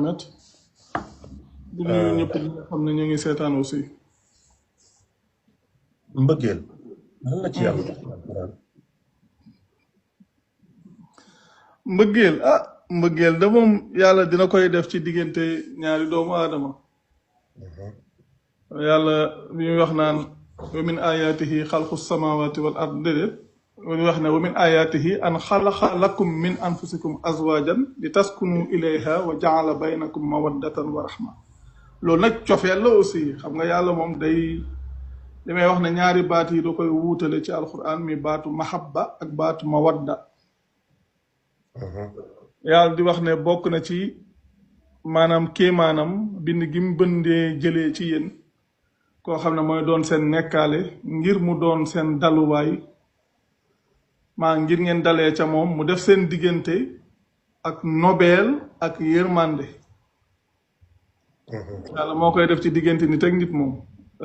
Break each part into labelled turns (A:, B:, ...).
A: met di nuyu ñëpp ñi nga xam ne ñu ngi seetaan aussi.
B: mbëggeel lan la ci yàlla wax ci alquran.
A: mbëggeel mbëggeel da moom yàlla dina koy def ci diggante ñaari doomu aadama. yàlla bi muy wax naan wa min ayatihi xalqu samawati wal ard déedéet muy wax ne wa min ayatihi an xalaqa lakum min anfusikum azwajan li taskunu ilayha wa jaala baynakum mawaddatan wa rahma. loolu nag cofeel la aussi xam nga yàlla moom day li may wax ne ñaari baat yi da koy wuutale ci alquran mi baatu mahabba ak baatu mawadda. yàlla di wax ne bokk na ci maanaam kéemaanam bind gi mu bëndee jëlee ci yéen koo xam ne mooy doon seen nekkaale ngir mu doon seen daluwaay ngir ngeen dalee ca moom mu def seen diggante ak nobeel ak yërmande. yàlla moo koy def ci diggante nit ak nit moom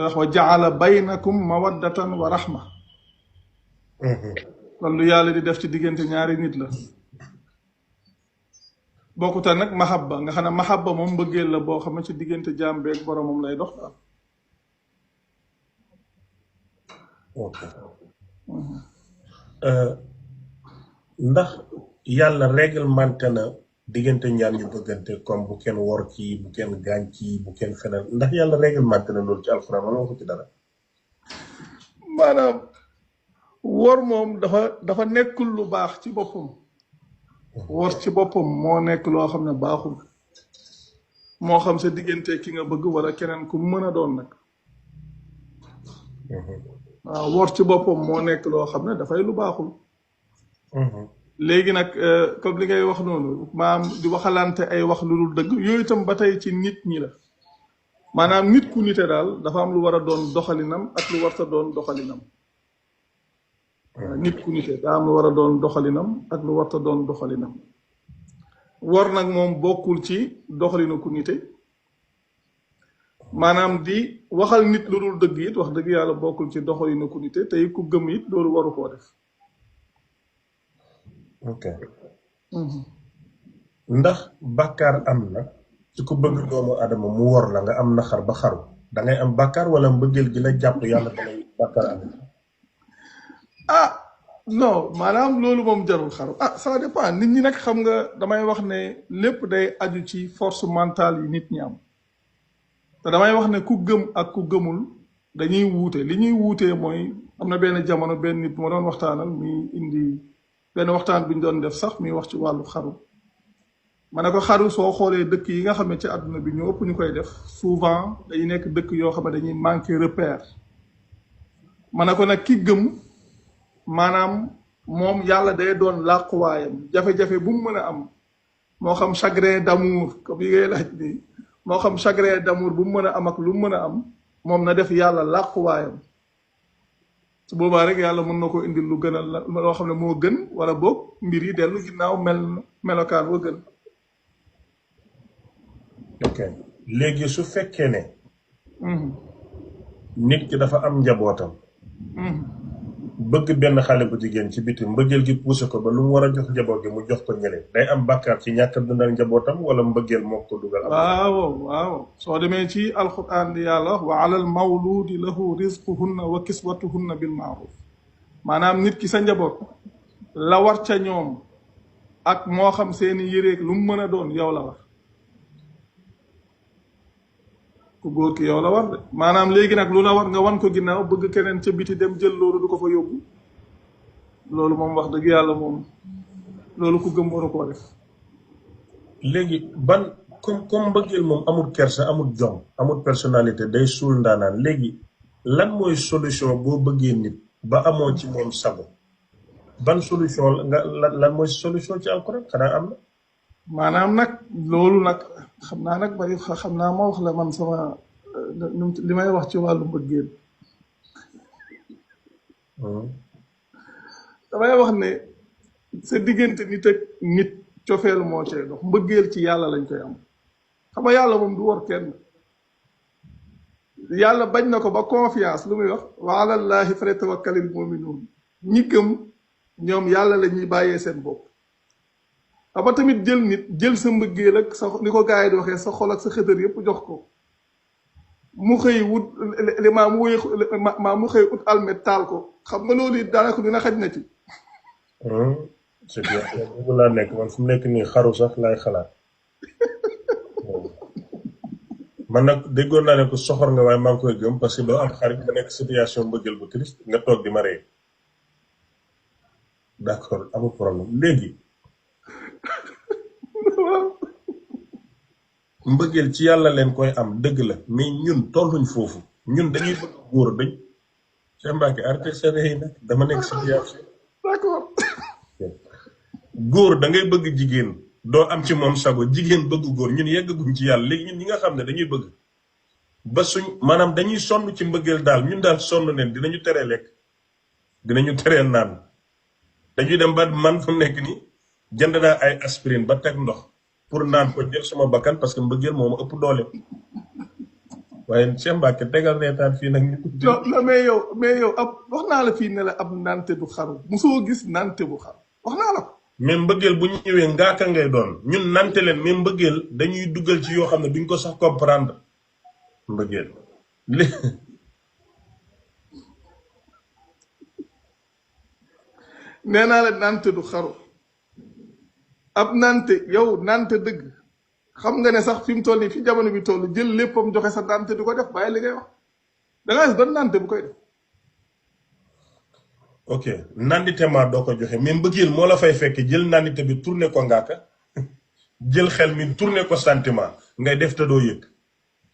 A: wax wa jaala baynakum mawaddatan wa rahma. kon lu yàlla di def ci diggante ñaari nit la bokkuta nag mahabba nga xam ne mahabba moom mbëggeel la boo xam ne ci diggante jaam beeg boromam lay dox daal.
B: ok ndax yàlla réglementé na diggante ñaar ñu bëggante comme bu kenn wor kii bu kenn gaañ kii bu kenn feneen ndax yàlla réglementé na loolu ci alxuraan wala waxu ci dara.
A: maanaam wor moom dafa nekkul lu baax ci boppam. wor ci boppam moo nekk loo xam ne baaxul moo xam sa diggante ki nga bëgg wala keneen ku mën a doon nag. waaw wor ci boppam moo nekk loo xam ne dafay lu baaxul. léegi nag comme li ngay wax noonu maam di waxalante ay wax lu dul dëgg yooyu itam ba tey ci nit ñi la maanaam nit ku nite daal dafa am lu war a doon doxalinam ak lu warta doon doxalinam. nit ku nite daa am lu war a doon doxalinam ak lu warta doon doxalinam. wor nag moom bokkul ci doxalinu ku nite maanaam di waxal nit lu dul dëgg it wax dëgg yàlla bokkul ci doxalinu ku nite tey ku gëm it loolu waru koo def.
B: ok ndax bàkkaar am na ci ku bëgg doomu adama mu wor la nga am naxar ba xaru da ngay am bàkkaar wala mbëggeel gi la jàpp yàlla dalay bàkkaar am.
A: non maanaam loolu moom jarul xaru ça dépend nit ñi nag xam nga damay wax ne lépp day aju ci force mentale yi nit ñi am te damay wax ne ku gëm ak ku gëmul dañuy wuute li ñuy wuutee mooy am na benn jamono benn nit ma doon waxtaanal muy indi benn waxtaan bi ñu doon def sax muy wax ci wàllu xaru ma ne ko xaru soo xoolee dëkk yi nga xam ne ci àdduna bi ñu ëpp ñu koy def souvent dañuy nekk dëkk yoo xam ne dañuy manqué repère ma ne ko nag ki gëm maanaam moom yàlla day doon làquwaayam jafe-jafe bu mu mën a am moo xam chagrin d'amour comme yi ngay laaj nii moo xam chagrin d'amour bu mu mën a am ak lu mu mën a am moom na def yàlla làquwaayam su boobaa rek yàlla mën na ko indil lu gën a loo xam ne moo gën wala boog mbir yi dellu ginnaaw melokaan wa gën.
B: ok léegi su fekkee ne. nit ki dafa am njabootam. bëgg benn xale bu jigéen ci biti mbëggeel gi poussé ko ba lu mu war a jox njaboot gi mu jox ko ñële day am bàkkaar ci ñàkk dundal njabootam wala mbëggeel moo ko dugal.
A: waaw soo demee ci alquran di yàlla wa alal mawludi lahu rizquhunna wa kiswatuhunna bil maaruf maanaam nit ki sa njaboot la war ca ñoom ak moo xam seeni yëreeg lu mu mën a doon yow la war ku góor ki yow la war de maanaam léegi nag lu la war nga wan ko ginnaaw bëgg keneen ca biti dem jël loolu du ko fa yóbbu loolu moom wax dëgg yàlla moom loolu ku gëm waru koo def.
B: léegi ban comme mbëggeel moom amul kersa amul jom amul personnalité day suul ndaanaan léegi lan mooy solution boo bëggee nit ba amoo ci moom sago ban solution nga lan mooy solution ci alxuraan xanaa am na.
A: maanaam nag loolu nag xam naa nag bari xam naa ma wax la man sama li may wax ci wàllu mbëggeel damay wax ne sa diggante nit ak nit cofeel moo cay dox mbëggeel ci yàlla lañ koy am xam nga yàlla moom du war kenn yàlla bañ na ko ba confiance lu muy wax wa alallahi falyatawakkalil mu'minuun ñi gëm ñoom yàlla la ñuy bàyyee seen bopp aba tamit jël nit jël sa mbëggeel ak sa ni ko gars yi di waxee sa xol ak sa xëtër yépp jox ko mu xëy wut maa mu wéy maa mu xëy ut almet taal ko xam nga loolu it daanaka dina xaj na ci.
B: c'est bien boobu laa nekk man fu mu nekk nii xaru sax laay xalaat man nag déggoon naa ne ko soxor nga waaye maa ngi koy gëm parce que doo am xarit ba nekk situation mbëggeel bu triste nga toog di ma ree d'accord amul problème léegi mbëggeel ci yàlla leen koy am dëgg la mais ñun tolluñ foofu ñun dañuy bëgg góor dañ Cheikh Mbacké arrêté sa ree yi nag dama nekk situation
A: d'accord
B: góor da ngay bëgg jigéen doo am ci moom sago jigéen bëgg góor ñun yeggaguñ ci yàlla léegi ñun ñi nga xam ne dañuy bëgg ba suñ maanaam dañuy sonn ci mbëggeel daal ñun daal sonn neen dinañu teree lekk dinañu teree naan dañuy dem ba man fu nekk ni jënd naa ay aspirine ba teg ndox pour naan ko jël sama bakkan parce que mbëggeel moo ma ëpp doole waaye Cheikh Mbacké tegal reetaan fii nag ñu
A: non mais yow ab wax naa la fii ne la ab nante du xaru mosoo gis nante bu xaru wax naa la ko
B: mais mbëggeel bu ñu ñëwee ngaaka ngay doon ñun nante leen mais mbëggeel dañuy dugal ci yoo xam ne duñ ko sax comprendre mbëggeel li
A: nee naa la nante du xaru ab nante yow nante dëgg xam nga ne sax fi mu toll nii fi jamono bi toll jël léppam joxe sa nante du ko def bàyyi li ngay wax da ngaa gis ban nante bu koy def.
B: ok nandite maa doo ko joxe mais mbëggeel moo la fay fekk jël nandite bi tourné ko ngaaka jël xel mi tourné ko sentiment ngay def te doo yëg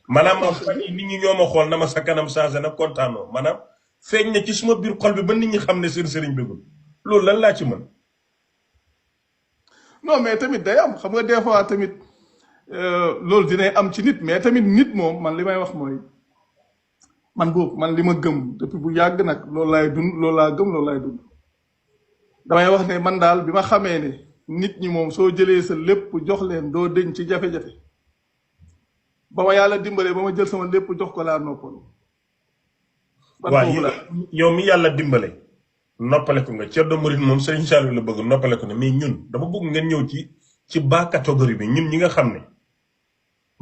B: maanaam fan yi nit ñi ñoo ma xool na ma sa kanam changé na kontaanoo maanaam feeñ na ci suma biir xol bi ba nit ñi xam ne sëriñ bëggul loolu lan laa ci mën.
A: non mais tamit day am xam nga des fois tamit loolu dinay am ci nit mais tamit nit moom man li may wax mooy man boobu man li ma gëm depuis bu yàgg nag loolu laay dund loolu laa gëm loolu laay dund damay wax ne man daal bi ma xamee ne nit ñi moom soo jëlee sa lépp jox leen doo dëñ ci jafe-jafe ba ma yàlla dimbalee ba ma jël sama lépp jox ko laa noppalu.
B: waaw yow mi yàlla dimbale noppale ko nga Ceddo Murid moom Serigne Saliou la bëgg noppale ko ne mais ñun dama bëgg ngeen ñëw ci bas catégorie bi ñun ñi nga xam ne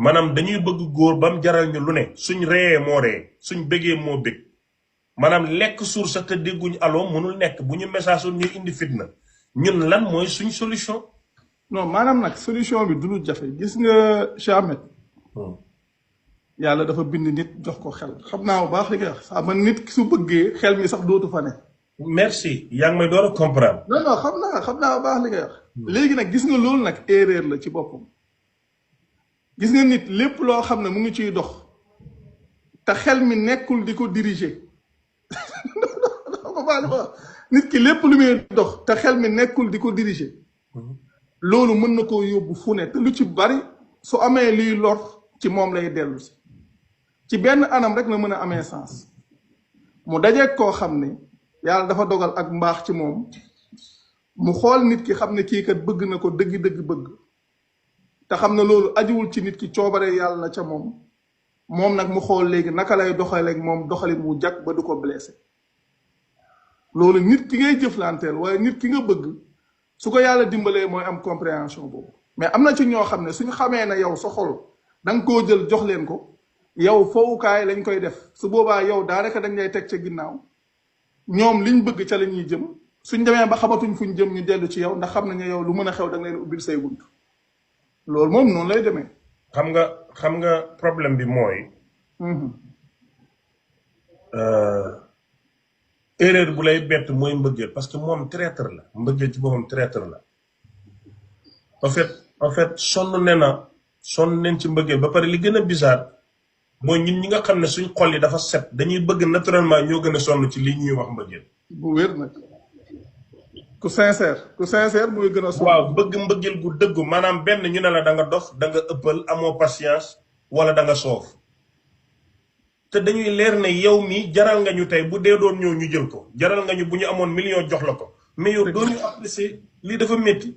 B: maanaam dañuy bëgg góor ba mu jaral ñu lu ne suñ reyee moo ree suñ bëggee moo bëgg maanaam lekk suur sax te dégguñ aloo mënul nekk bu ñu message woon ñuy indi fitna ñun lan mooy suñ solution.
A: non maanaam nag solution bi du lu jafe gis nga Cheikh Ahmed yàlla dafa bind nit jox ko xel xam naa bu baax li nga wax saa man nit su bëggee xel mi sax dootu fa ne.
B: merci yaa ngi may door a comprendre.
A: non xam naa bu baax li nga wax. léegi nag gis nga loolu nag erreur la ci boppam. gis nga nit lépp loo xam ne mu ngi ciy dox te xel mi nekkul di ko diriger nit ki lépp lu muy dox te xel mi nekkul di ko diriger loolu mën na koo yóbbu fu ne te lu ci bari su amee liy lor ci moom lay dellu si ci benn anam rek la mën a amee sens mu dajeeg koo xam ne yàlla dafa dogal ak mbaax ci moom mu xool nit ki xam ne kii kat bëgg na ko dëgg-dëgg bëgg te xam na loolu ajuwul ci nit ki coobare yàlla la ca moom nag mu xool léegi naka lay doxaleeg moom doxalin wu jag ba du ko blessé loolu nit ki ngay jëflanteel waaye nit ki nga bëgg su ko yàlla dimbalee mooy am compréhension boobu mais am na ci ñoo xam ne suñu xamee ne yow sa xol da nga koo jël jox leen ko yow fowukaay lañ koy def su boobaa yow daanaka dañ lay teg ca ginnaaw ñoom liñ bëgg ca la ñuy jëm suñ demee ba xamatuñ fuñ jëm ñu dellu ci yow ndax xam nañu yow lu mën a xew da nga leen ubbil say bunt loolu moom noonu lay demee.
B: xam nga problème bi mooy. erreur bu lay bett mooy mbëggeel parce que moom traître la mbëggeel ci boppam traître la en fait sonn neen ci mbëggeel ba pare li gën a bizarre mooy ñun ñi nga xam ne suñ xol yi dafa set dañuy bëgg naturellement ñoo gën a sonn ci li ñuy wax mbëggeel.
A: bu wér nag ku sincère mooy gën a sonn.
B: waaw bëgg mbëggeel gu dëggu maanaam benn ñu ne la da nga dof da nga ëppal amoo patience wala da nga soof te dañuy leer ne yow mi jaral nga ñu tey bu dee doon ñëw ñu jël ko jaral nga ñu bu ñu amoon million jox la ko mais yow doo ñu apprécier lii dafa métti.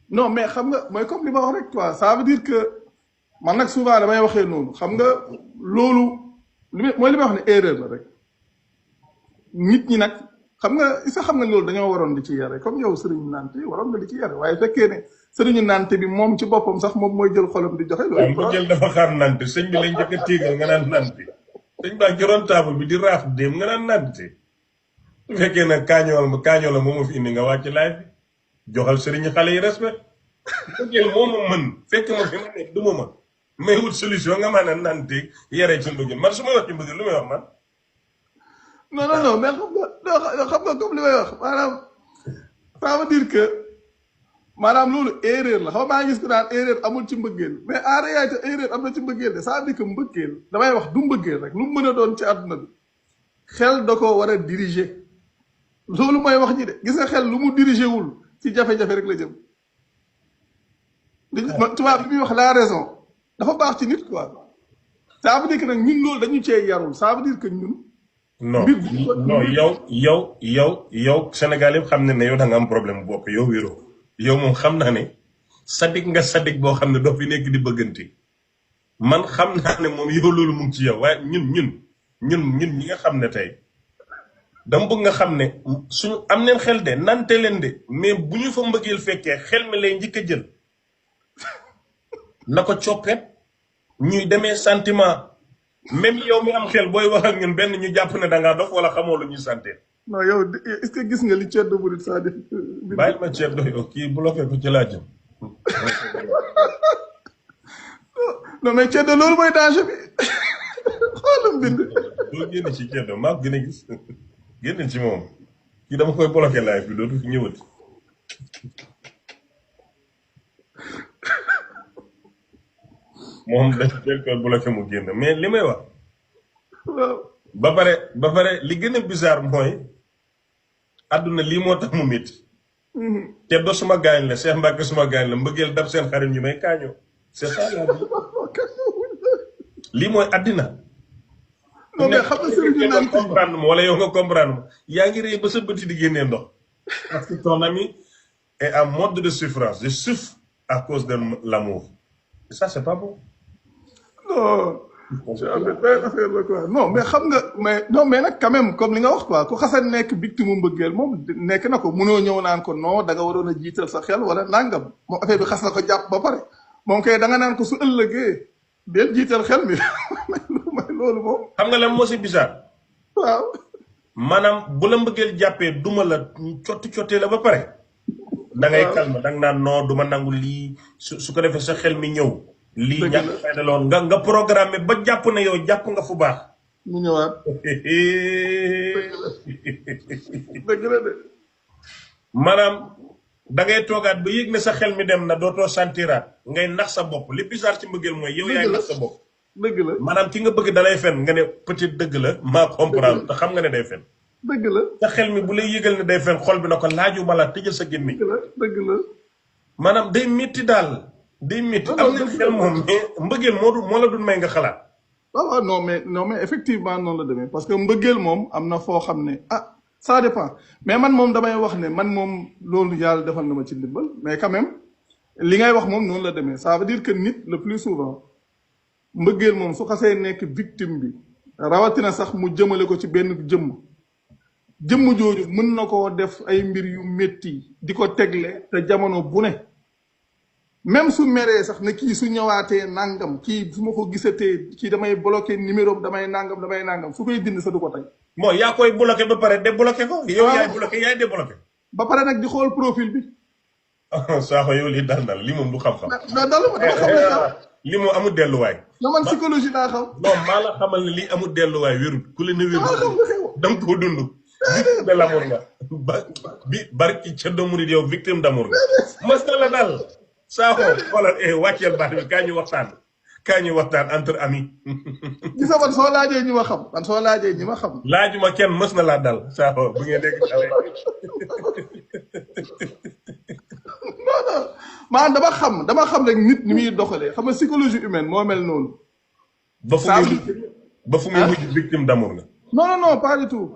A: non mais xam nga mooy comme li ma wax rek toi ça veut dire que man nag souvent damay waxee noonu xam nga loolu mooy li may wax ne erreur la rek nit ñi nag xam nga isa xam nga loolu dañoo waroon di ci yare comme yow sëriñ nante waroon nga di ci yare waaye fekkee ne sëriñu nante bi moom ci boppam sax moom mooy jël xolam di joxe
B: waaw
A: loolu.
B: mbëggeel dafa xaar nante sëñ bi lañ njëkk a téegal nga naan nante sëñ baa joroon table bi di raaf déem nga naan nante su fekkee nag kaañoo la moom fi indi nga wàcc laaj bi joxal sëriñu xale yi respect mbëggeel moo ma mën fekk ma fi ma nekk du ma may wut solution nga mën a nante yare ci mbëggeel man su may wax ci mbëggeel lu may wax man
A: non mais xam nga comme li may wax maanaam ça veut dire que maanaam loolu erreur la xam nga maa ngi gis ko daan erreur amul ci mbëggeel mais en réalité erreur am na ci mbëggeel de ça veut dire que mbëggeel damay wax du mbëggeel rek lu mu mën a doon ci àdduna bi xel da ko war a diriger loolu mooy wax ji de gis nga xel lu mu diriger wul ci jafe-jafe rek la jëm. tubaab bi muy wax la raison dafa baax ci nit quoi ça veut dire que nag ñun loolu dañu cee yarul ça veut dire que ñun.
B: non yow Sénégal yëpp xam ne ne yow da nga am problème bopp yow wéroo yow moom xam naa ne sadik nga sadik boo xam ne doo fi nekk di bëggante man xam naa ne moom yow loolu mu ngi ci yow waaye ñun ñi nga xam ne tey dama bëgg nga xam ne suñu am neen xel de nante leen de mais bu ñu fa mbëggeel fekkee xel mi lay njëkk a jël na ko coppet ñuy demee sentiment même yow mi am xel booy wax ak ñun benn ñu jàpp ne da ngaa dof wala xamoo lu ñuy santé.
A: non yow est-ce que gis nga li Ceddo Murid saa def.
B: bàyyi ma Ceddo yow kii bloqué ko ci laa jëm.
A: non mais Ceddo loolu mooy danger bi xoolum bind.
B: doo génn ci Ceddo maa ko gën a gis génn ci moom kii dama koy bloqué live bi dootu fi ñëwati. moom dañ koy bloqué mu génn mais li may wax. ba pare li gën a bizarre mooy àdduna lii moo tax mu métti. Ceddo suma gaañ la Cheikh Mbacke suma gaañ la mbëggeel dab seen xarit ñu may kaañoo c'est ça la lii mooy àddina.
A: non mais xam nga sëriñ bi naan
B: comprendre ma wala yow nga comprendre ma yaa ngi rëy ba sa bëti di génnee ndox. parce que ton ami est en mode de souffrance je souffre à cause de l'amour et ça c'est pas bon.
A: non affaire la quoi non mais xam nga mais nag quand même comme li nga wax quoi ku xasa nekk victime mbëggeel moom nekk na ko mënoo ñëw naan ko non da nga waroon a jiital sa xel wala nangam moom affaire bi xas na ko jàpp ba pare moom kay da nga naan ko su ëllëgee del jiital xel mi may loolu moom.
B: xam nga lan moo si bizarre.
A: waaw.
B: maanaam bu la mbëggeel jàppee duma la cottee la ba pare. da ngay calme da nga naan non duma nangu lii su ko defee sa xel mi ñëw. lii ñàkk fayda loon nga programme ba jàpp ne yow jàpp nga fu baax.
A: mu ñëwaat. dëgg la de.
B: maanaam da ngay toogaat ba yëg ne sa xel mi dem na dootoo sentiraat ngay nax sa bopp li bizarre ci mbëggeel mooy yow yaay nax sa bopp.
A: dëgg la
B: maanaam ki nga bëgg dalay fen nga ne peut-être dëgg la maa comprendre te xam nga ne day fen.
A: dëgg la.
B: sa xel mi bu lay yëgal ne day fen xol bi na ko laajuma la tëjal sa gémmiñ.
A: dëgg la.
B: maanaam day métti daal. day métti am na xel moom mais mbëggeel moo la dul may nga xalaat.
A: waaw non mais effectivement noonu la demee parce que mbëggeel moom am na foo xam ne ça dépend mais man moom damay wax ne man moom loolu yàlla defal na ma ci ndimbal mais quand même li ngay wax moom noonu la demee ça veut dire que nit le plus souvent mbëggeel moom su xasee nekk victime bi rawatina sax mu jëmale ko ci benn jëmm jooju mën na koo def ay mbir yu métti di ko tegle te jamono bu ne même su meree sax ne kii su ñëwaatee nangam kii su ma ko gisatee kii damay bloqué numéro damay nangam su koy dindi sa du ko tey.
B: bon yaa koy bloqué ba pare débloqué ko. yow yaay bloqué yaay débloqué.
A: ba pare nag di xool profil bi.
B: Sakho yow lii dal na li moom du xam-xam.
A: non daluma dama xam ne
B: li moom amul delluwaay.
A: non man psychologie laa xam.
B: non maa la xamal ne lii amul delluwaay wérut ku leen ne wérut da nga koo dund. victime de l'amour nga barki Ceddo Murid yow victime d'amour nga. mas na la dal. Sakho xoolal wàcceel baat bi kaa ñu waxtaan entre amis.
A: gis nga man soo laajee ñi ma xam.
B: laajuma kenn mës na laa dal Sakho bu ngeen dégg xale.
A: non maanaam dama xam rek nit ni muy doxalee xam nga psychologie humaine moo mel noonu.
B: ba fu muy mujj victime d'amour nga.
A: non pas du tout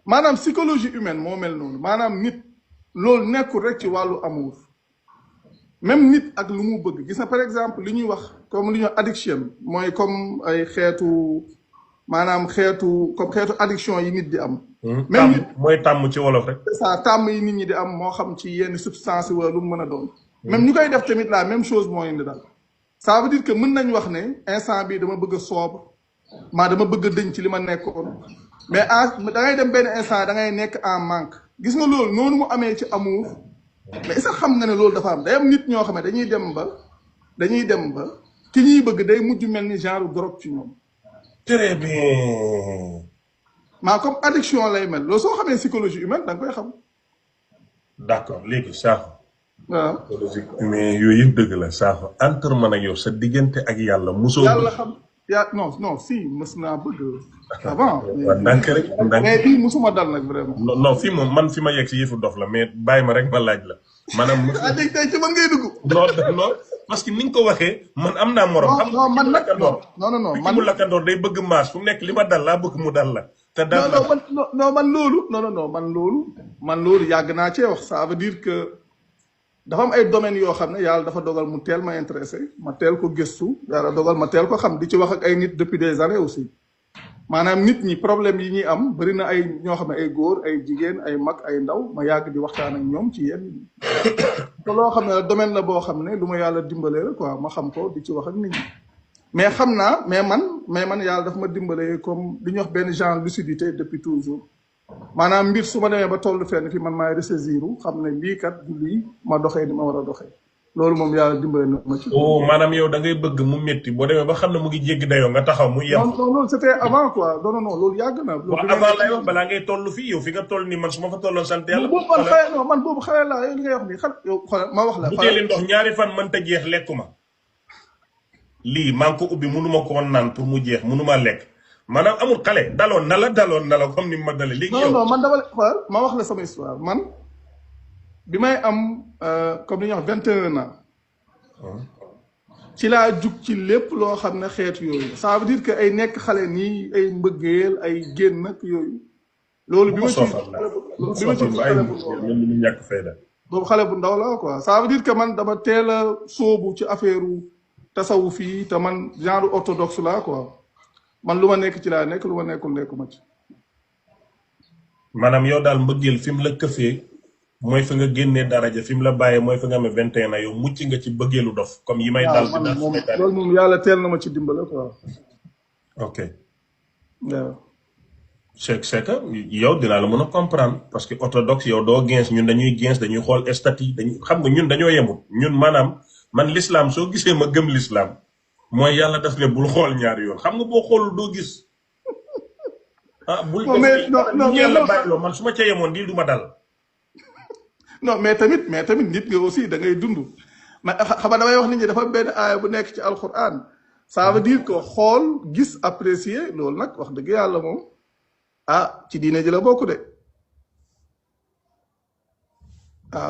A: maanaam psychologie humaine moo mel noonu maanaam nit loolu nekkul rek ci wàllu amour. même nit ak lu mu bëgg gis na par exemple li ñuy wax comme li ñuy wax addiction mooy comme ay xeetu addiction yi nit di am.
B: même nit mooy tàmm ci wolof rek.
A: c'est ça tàmm yi nit ñi di am moo xam ci yenn substance wala lu mu mën a doon. même ñu koy def tamit la même chose moo indi daal ça veut dire que mën nañ wax ne instant bi dama bëgg a sobre maa dama bëgg a dëñ ci li ma nekkoon mais da ngay dem benn instant da ngay nekk en manque gis nga loolu noonu mu amee ci amour mais sax xam nga ne loolu dafa am day am nit ñoo xam ne dañuy dem ba ki ñuy bëgg day mujj mel ni genre drogue ci ñoom.
B: très bien.
A: maa comme addiction lay mel loolu soo xamee psychologie humaine da nga koy xam.
B: d'accord léegi Sakho.
A: waaw
B: psychologie humaine yooyu yëpp dëgg la Sakho entre man ak yow sa diggante ak yàlla musoo.
A: yàlla xam non si mës naa bëgg avant.
B: waaw ndànk rek ndànk.
A: mais bii musuma dal nag vraiment.
B: non fii moom man fi ma yegg si yëfu dof la mais bàyyi ma rek ma laaj la. maanaam
A: dégg tey ci man ngay dugg.
B: non parce que ni nga ko waxee man am naa morom.
A: non man nag non
B: man mu lakkandoor day bëgg maas fu mu nekk li ma dal laa bëgg mu dal la. te dal la
A: man loolu yàgg naa cee wax ça veut dire que dafa am ay domaines yoo xam ne yàlla dafa dogal mu teel ma intéressé ma teel ko gëstu yàlla dogal ma teel ko xam di ci wax ak ay nit depuis des années aussi maanaam nit ñi problème yi ñuy am bari na ay ñoo xam ne ay góor ay jigéen ay mag ay ndaw ma yàgg di waxtaan ak ñoom ci yenn te loo xam ne domaine la boo xam ne lu ma yàlla dimbalee la quoi ma xam ko di ci wax ak nit ñi mais xam naa mais man yàlla daf ma dimbalee comme li ñuy wax benn genre lucidité depuis toujours maanaam mbir su ma demee ba toll fenn fi man maay ressaisiru xam ne lii kat du lii ma doxee ni ma war a doxee loolu moom yàlla dimbale na ma ci.
B: oh maanaam yow da ngay bëgg mu métti boo demee ba xam ne mu ngi jéggi dayoo nga taxaw mu yem.
A: non c'était avant quoi non loolu yàgg na.
B: loolu avant lay wax balaa ngay toll fii yow fi nga toll nii man su ma fa tolloon sant yàlla.
A: man boobu xale laa yow li ngay wax nii yow xoolal ma wax la.
B: butéeli ndox ñaari fan mënta jeex lekkuma lii maa ngi ko ubbi mënuma ko woon naan pour mu jeex mënuma lekk maanaam amul xale daloon na la comme ni ma dalee. léegi yow
A: non man dama xoolal ma wax la sama histoire man bi may am comme li ñuy wax 21 ans. ci laa jug ci lépp loo xam ne xeetu yooyu ça veut dire que ay nekk xale nii ay mbëggeel ay génn ak yooyu. loolu bi ma ci boobu xale bu ndaw la quoi ça veut dire que man dama teel a sóobu ci affaire tasawu fii te man genre orthodoxe la quoi man lu ma nekk ci laa nekk lu ma nekkul nekkuma ci.
B: maanaam yow daal mbëggeel fi mu la këfee mooy fi nga génnee daraja fi mu la bàyyee mooy fi nga amee 21 ans yow mucc nga ci bëggeelu dof comme yi may dal.
A: loolu moom yàlla teel na ma ci dimbale quoi.
B: ok.
A: waaw.
B: c'est que yow dinaa la mën a comprendre parce que orthodoxe yow doo gens ñun dañuy xool statut dañuy xam nga ñun dañoo yemut ñun maanaam man l'islam soo gisee ma gëm l'islam mooy yàlla def ne bul xool ñaari yoon xam nga boo xoolul doo gis. ah bul yàlla bàyyiloo man su ma ca yemoon di du ma dal.
A: non mais tamit nit nga aussi da ngay dund ma xam nga damay wax nit ñi dafa benn aaya bu nekk ci alquran ça veut dire que xool gis apprécier loolu nag wax dëgg yàlla moom ci diine ji la bokk de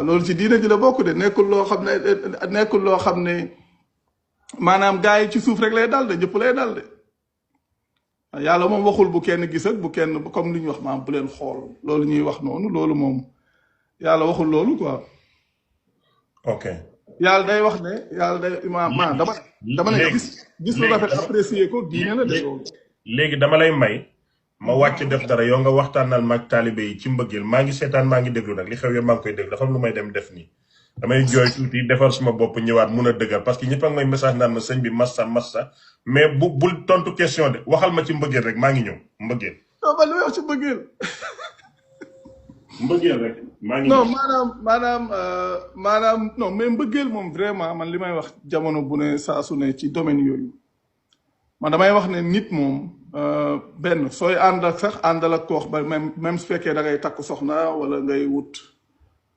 A: loolu ci diine ji la bokk de nekkul loo xam ne maanaam gars yi ci suuf rek lay dal de ñëpp lay dal de yàlla moom waxul bu kenn gis ak bu kenn comme li ñu wax maam bu leen xool loolu ñuy wax noonu loolu moom yàlla waxul loolu quoi.
B: ok.
A: yàlla day wax ne yàlla day dama ne gis lu rafet apprécier ko diine la de loolu.
B: léegi dama lay may ma wàcc def dara yow nga waxtaanal ma ak taalibe yi ci mbëggeel maa ngi seetaan maa ngi déglu nag li xew yëpp maa ngi koy déglu dafa am lu may dem def nii damay jooy tuuti defar suma bopp ñëwaat mun a dëggal parce que ñëpp a ngi may message naan ma sëñ bi massa mais bul tontu question de waxal ma ci mbëggeel rek maa ngi ñëw mbëggeel.
A: non man li may wax ci mbëggeel.
B: mbëggeel rek maa ngi
A: non maanaam non mais mbëggeel moom vraiment man li may wax jamono bu ne saa su ne ci domaine yooyu man damay wax ne nit moom benn sooy ànd ak sax àndal ak koox ba même su fekkee da ngay takk soxna wala ngay wut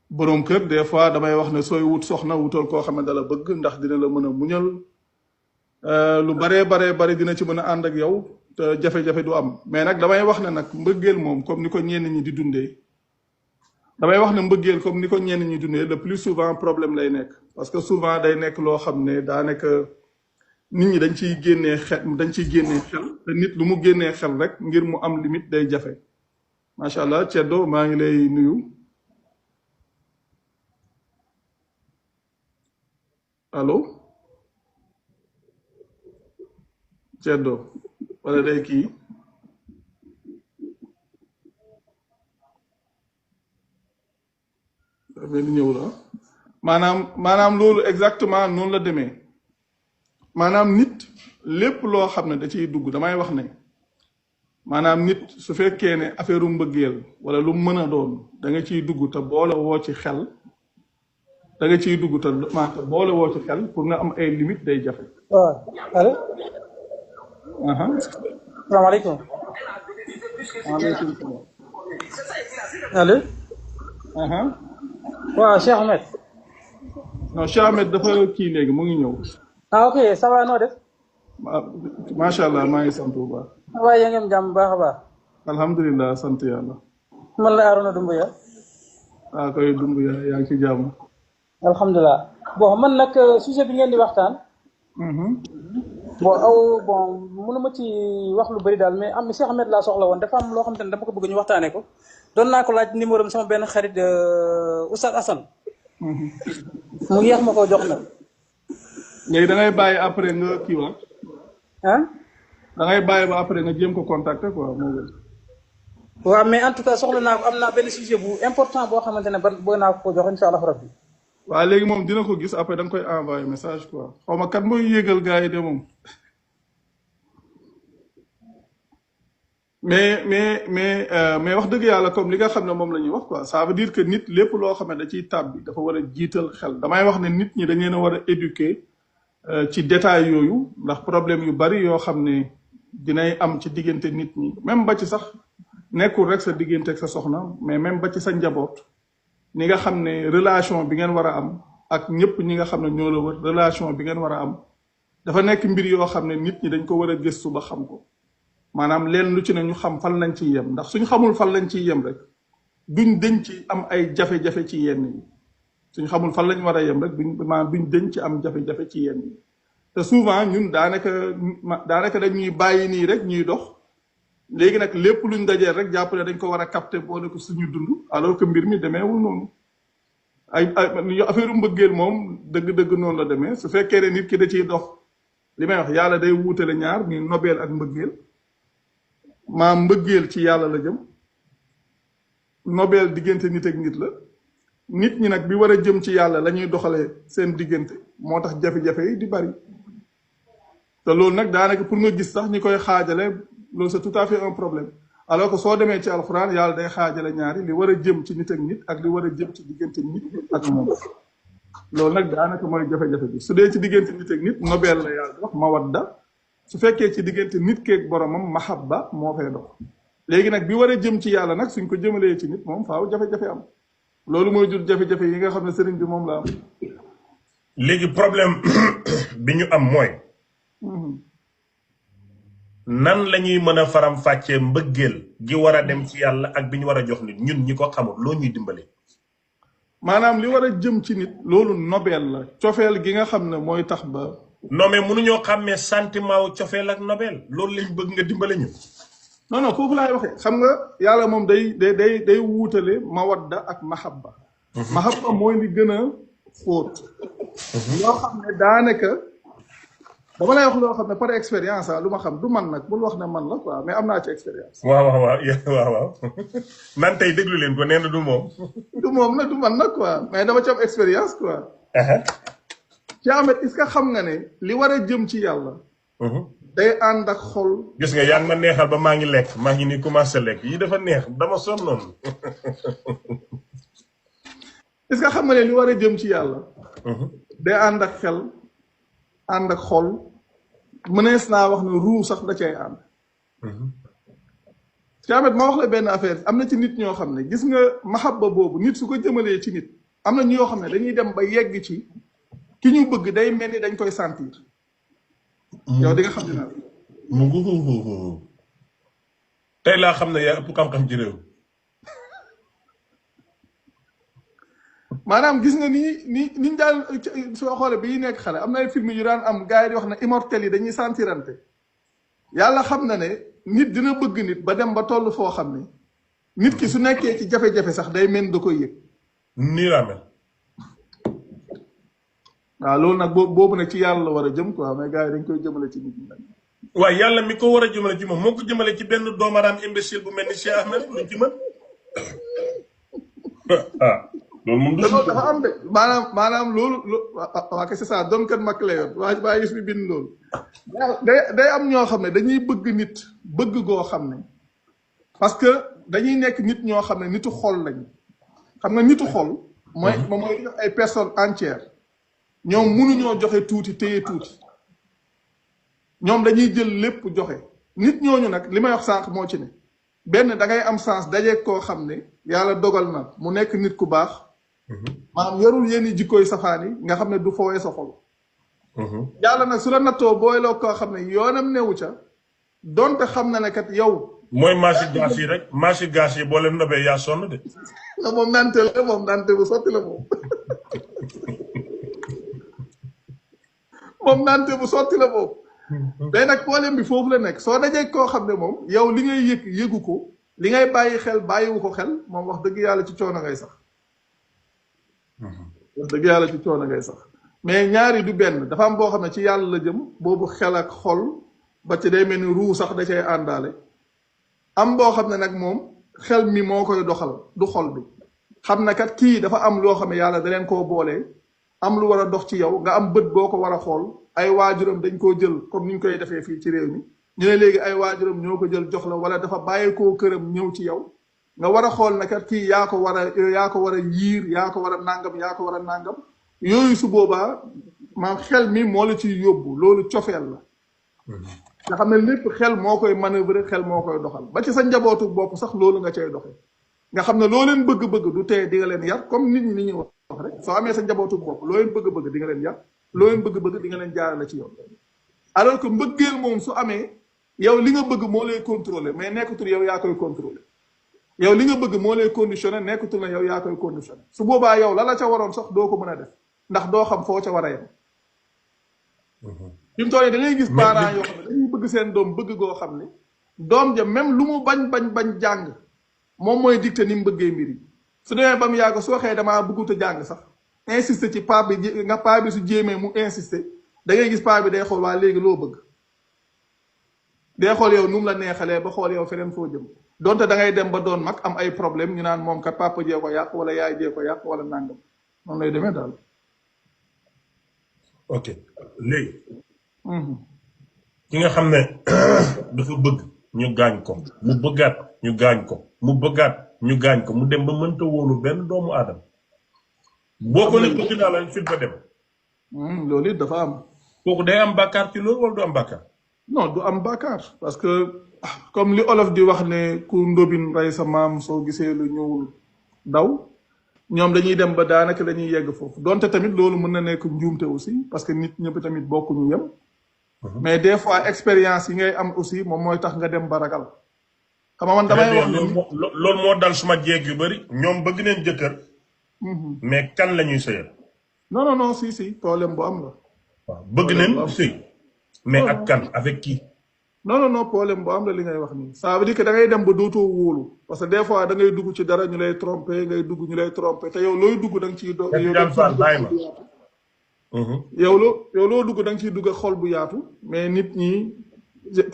A: boroom kër des fois damay wax ne sooy wut soxna wutal koo xam ne dala bëgg ndax dina la mën a muñal lu baree dina ci mën a ànd ak yow te jafe-jafe du am mais nag damay wax ne nag mbëggeel moom comme ni ko ñenn ñi di dundee. damay wax ne mbëggeel comme ni ko ñenn ñi dundee le plus souvent problème lay nekk parce que souvent day nekk loo xam ne daa nekk nit ñi dañ ciy génnee xel te nit lu mu génnee xel rek ngir mu am limite day jafe macha allah Ceddo maa ngi lay nuyu allo Ceddo wala day kii mel ni ñëw la maanaam loolu exactement noonu la demee maanaam nit lépp loo xam ne da ciy dugg damay wax ne maanaam nit su fekkee ne affaire u mbëggeel wala lu mën a doon da nga ciy dugg te boole woo ci xel da nga ciy dugg te boole woo ci xel pour nga am ay limite day jafe.
C: waaw allo. salaamaaleykum.
A: waaleykum salaam.
C: allo. waaw Cheikh Ahmed.
A: non Cheikh Ahmed dafa kii léegi mu ngi ñëw.
C: ah ok ça va noo def.
A: macha allah maa ngi sant bu baax.
C: waaye yaa ngi am jàmm bu baax a baax.
A: alhamdulilah sant yàlla.
C: man la Arona Doumbouya.
A: ah koy Doumbouya yaa ngi ci jàmm.
C: alhamdulilah bon man nag sujet bi ngeen di waxtaan. bon mënuma ci wax lu bëri daal mais am Cheikh Ahmed laa soxla woon dafa am loo xam te ne dama ko bëgg ñu waxtaanee ko. doon naa ko laaj numéro am sama benn xarit Oustaz Assane. mu yéex ma koo jox nag.
A: léegi da ngay bàyyi après nga kii wax.
C: ah.
A: da ngay bàyyi ba après nga jéem ko contacter quoi moo gën.
C: waaw mais en tout cas soxla naa ko am naa benn sujet bu important boo xamante ne bëgg naa ko jox incha allah rabbi.
A: waaw léegi moom dina ko gis après da nga koy envoyer message quoi xaw ma kat mooy yéegal gars yi de moom. mais wax dëgg yàlla comme li nga xam ne moom la ñuy wax quoi ça veut dire que nit lépp loo xam ne da ciy tàbbi dafa war a jiital xel damay wax ne nit ñi dañ leen a war a éduquer ci détail yooyu ndax problème yu bari yoo xam ne dinay am ci diggante nit ñi même ba ci sax nekkul rek sa diggante ak sa soxna mais même ba ci sa njaboot ni nga xam ne relation bi ngeen war a am ak ñëpp ñi nga xam ne ñoo la wër relation bi ngeen war a am dafa nekk mbir yoo xam ne nit ñi dañ ko war a gëstu ba xam ko maanaam leen lu ci ne ñu xam fan lañ ciy yem ndax suñ xamul fan lañ ciy yem rek duñ dëñ ci am ay jafe-jafe ci yenn yi suñ xamul fan lañ war a yem rek duñ dëñ ci am jafe-jafe ci yenn yi te souvent ñun daanaka dañuy bàyyi nii rek ñuy dox léegi nag lépp luñ dajeel rek jàpp ne dañ ko war a capter boole ko suñu dund alors que mbir mi demeewul noonu ay affaire mbëggeel moom dëgg-dëgg noonu la demee su fekkee ne nit ki da ciy dox li may wax yàlla day wuutale ñaar ni nobel ak mbëggeel maam mbëggeel ci yàlla la jëm nobel diggante nit ak nit la nit ñi nag bi war a jëm ci yàlla la ñuy doxalee seen diggante moo tax jafe-jafe yi di bari te loolu nag daanaka pour nga gis sax ñi koy xaajale loolu c'est tout à fait un problème alors que soo demee ci alxuraan yàlla day xaajale ñaari li war a jëm ci nit ak nit ak li war a jëm ci diggante nit ak moom loolu nag daanaka mooy jafe-jafe bi su dee ci diggante nit ak nit nobel la yàlla wax mawadda su fekkee ci diggante nit keeg boromam mahabba moo fay dox léegi nag bi war a jëm ci yàlla nag suñ ko jëmalee ci nit moom faaw jafe-jafe am loolu mooy jur jafe-jafe yi nga xam ne sëriñ bi moom la am.
B: léegi problème bi ñu am mooy. nan la ñuy mën a faram-fàccee mbëggeel gi war a dem ci yàlla ak bi ñu war a jox nit ñun ñi ko xamul loo ñuy dimbale.
A: maanaam li war a jëm ci nit loolu nobel la cofeel gi nga xam ne mooy tax ba.
B: non mais mënuñoo xàmmee sentiment wu cofeel ak nobel loolu lañ bëgg nga dimbale ñu.
A: non foofu laay waxee xam nga yàlla moom day wuutale mawadda ak mahabba. mahabba mooy li gën a fóot. loo xam ne daanaka dama lay wax loo xam ne par expérience lu ma xam du man nag bul wax ne man la quoi mais am naa ci expérience.
B: waaw man tey déglu leen ko nee na du moom.
A: du moom nag du man nag quoi mais dama ci am expérience quoi. ci Ahmed est-ce que xam nga ne li war a jëm ci yàlla. day ànd ak xol.
B: gis nga yaa ngi ma neexal ba maa ngi lekk maa ngi ni commencé lekk yi dafa neex dama sonnoon.
A: est-ce que xam nga ne li war a jëm ci yàlla. day ànd ak xel ànd ak xol mënees naa wax ne ruu sax da cay ànd. ci Ahmed ma wax la benn affaire am na ci nit ñoo xam ne gis nga mahabba boobu nit su ko jëmalee ci nit am na ñoo xam ne dañuy dem ba yegg ci. ki ñu bëgg day mel ni dañ koy sentir. yow di nga xam ne
B: tey laa xam ne yaa ëpp xam-xam ci réew.
A: maanaam gis nga ni daal soo xoolee bi nekk xale am na ay film yu daan am gars yi di wax ne immortel yi dañuy sentirante yàlla xam na ne nit dina bëgg nit ba dem ba toll foo xam ne nit ki su nekkee ci jafe-jafe sax day mel da koy yëg.
B: nii laa mel.
A: waaw loolu nag boobu nag ci yàlla la war a jëm quoi mais gars yi dañ koy jëmale ci nit ñi nag.
B: waaye yàlla mi ko war a jëmale ci moom moo ko jëmale ci benn doomaraam imbécile bu mel ni Cheikh Ahmed luñ ci mën loolu moom du
A: loolu dafa am de maanaam loolu waa c'est ça doon kat mag la yoon waa gis bi bind loolu day am ñoo xam ne dañuy bëgg nit bëgg goo xam ne parce que dañuy nekk nit ñoo xam ne nitu xol lañ xam nga nitu xol mooy jox ay personnes entières ñoom mënuñoo joxe tuuti téye tuuti ñoom dañuy jël lépp joxe nit ñooñu nag li may wax sànq moo ci ne benn da ngay am sens dajeeg koo xam ne yàlla dogal na mu nekk nit ku baax maanaam yorul yenn jikkooy safaan yi nga xam ne du fowee sa xol yàlla nag su la nattoo booyloo koo xam ne yoonam newu ca donte xam na ne kat yow
B: mooy marché gaas yi rek marché gaas yi boo leen nobee yaa sonn de
A: moom nante bu sotti la moom moom nante bu sotti la moom day nag problème bi foofu la nekk soo dajee koo xam ne moom yow li ngay yëgu ko li ngay bàyyi xel bàyyiwu ko xel moom wax dëgg yàlla ci coono ngay sax wax dëgg yàlla ci coono ngay sax mais ñaari du benn dafa am boo xam ne ci yàlla la jëm boobu xel ak xol ba ci day mel ni ruu sax da cay àndaale am boo xam ne nag moom xel mi moo koy doxal du xol bi xam na kat kii dafa am loo xam ne yàlla da leen koo boolee am lu war a dox ci yow nga am bët boo ko war a xool ay waajuram dañ koo jël comme ni ñu koy defee fii ci réew mi ñu ne léegi ay waajuram ñoo ko jël jox la wala dafa bàyyeekoo këram ñëw ci yow nga war a xool na kat kii yaa ko war a yiir yaa ko war a nàngam yooyu su boobaa maam xel mi moo la ciy yóbbu loolu cofeel la nga xam ne lépp xel moo koy manœuvrer xel moo koy doxal ba ci sa njabootu bopp sax loolu nga cay doxe nga xam ne loo leen bëgg-bëgg du tee di nga leen yar comme nit ñi ni ñuy wax rek soo amee sa njabootu bopp loo leen bëgg-bëgg di nga leen yar loo leen bëgg-bëgg di nga leen jaarale ci yow alors que mbëggeel moom su amee yow li nga bëgg moo lay contrôler mais nekkatul yow yaa koy contrôler yow li nga bëgg moo lay conditionné nekkatul na yow yaa koy conditionné su boobaa yow la ca waroon sax doo ko mën a def ndax doo xam foo ca war a yem fi mu toll nii da ngay gis parents yoo xam ne dañuy bëgg seen doom bëgg goo xam ne doom ja même lu mu bañ jàng moom mooy dicté ni mu bëggee mbir yi su demee ba mu yàgg soo xëyee damaa bëggut a jàng sax insister ci paa bi su jéemee mu insister da ngay gis paa bi day xool waa léegi loo bëgg day xool yow nu mu la neexalee ba xool yow feneen foo jëm donte da ngay dem ba doon mag am ay problème ñu naan moom kat papa jee ko yàq wala yaay jee ko yàq wala nàngam noonu lay demee daal.
B: ok léegi. ki nga xam ne dafa bëgg ñu gaañ ko mu bëggaat ñu gaañ ko mu bëggaat ñu gaañ ko mu dem ba mënta wóolu benn doomu aadama boo ko ne bëgg naa la fit ba dem.
A: loolu it dafa am.
B: kooku day am bàkkaar ci loolu wala du am bàkkaar.
A: non du am bàkkaar parce que comme li olof di wax ne ku ndóbin rey sa maam soo gisee lu ñëwul daw ñoom dañuy dem ba daanaka dañuy yegg foofu donte tamit loolu mën na nekk njuumte aussi parce que nit ñëpp tamit bokkuñu yem. mais des fois expérience yi ngay am aussi moom mooy tax nga dem ba ragal. xam nga man damay wax
B: loolu moo dal suma jeeg yu bari ñoom bëgg neen jëkkër. mais kan la ñuy sëyal.
A: non si problème bu am la.
B: waaw bëgg neen sëy mais ak kan avec qui.
A: non problème bu am la li ngay wax nii ça veut dire que da ngay dem ba dootoo wóolu parce que des fois da ngay dugg ci dara ñu lay tromper ngay dugg ñu lay tromper te yow looy dugg da nga ciy doog. yow loo dugg da nga ciy dugg xol bu yaatu mais nit ñi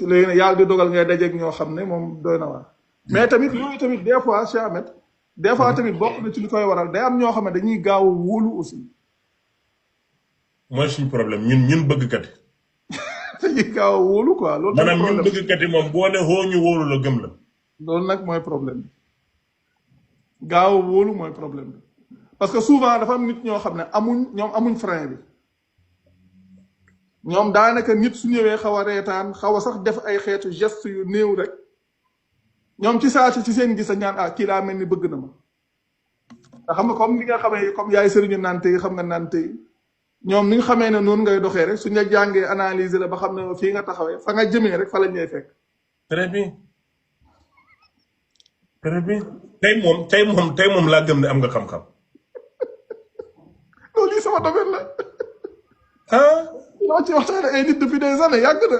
A: léegi ne yàlla di dogal ngay dajeeg ñoo xam ne moom doy na waar. mais tamit yooyu tamit des fois Cheikh Ahmed des fois tamit bokk na ci li koy waral day am ñoo xam ne dañuy gaaw a wóolu aussi.
B: mooy suñu problème ñun bëggkat yi.
A: dañuy gaaw a wóolu quoi. loolu
B: maanaam ñun bëggkat yi moom boo ne xoo ñu wóolu la gëm la.
A: loolu nag mooy problème bi gaaw a wóolu mooy problème bi parce que souvent dafa am nit ñoo xam ne amuñ frein bi ñoom daanaka nit su ñëwee xaw a reetaan xaw a sax def ay xeetu geste yu néew rek ñoom ci saa ci seen gis a ñaan kii laa mel ni bëgg na ma te xam nga comme li nga xamee comme yaay sëriñu nante yi xam nga nante yi ñoom ni nga xamee ne noonu ngay doxee rek suñ la jàngee analyser la ba xam ne fii nga taxawee fa nga jëmee rek fa lañ lay fekk.
B: très bien tey moom laa gëm ne am nga xam-xam.
A: loolu lii sama domaine la. loo ci waxtaane ay nit depuis des années yàgg na.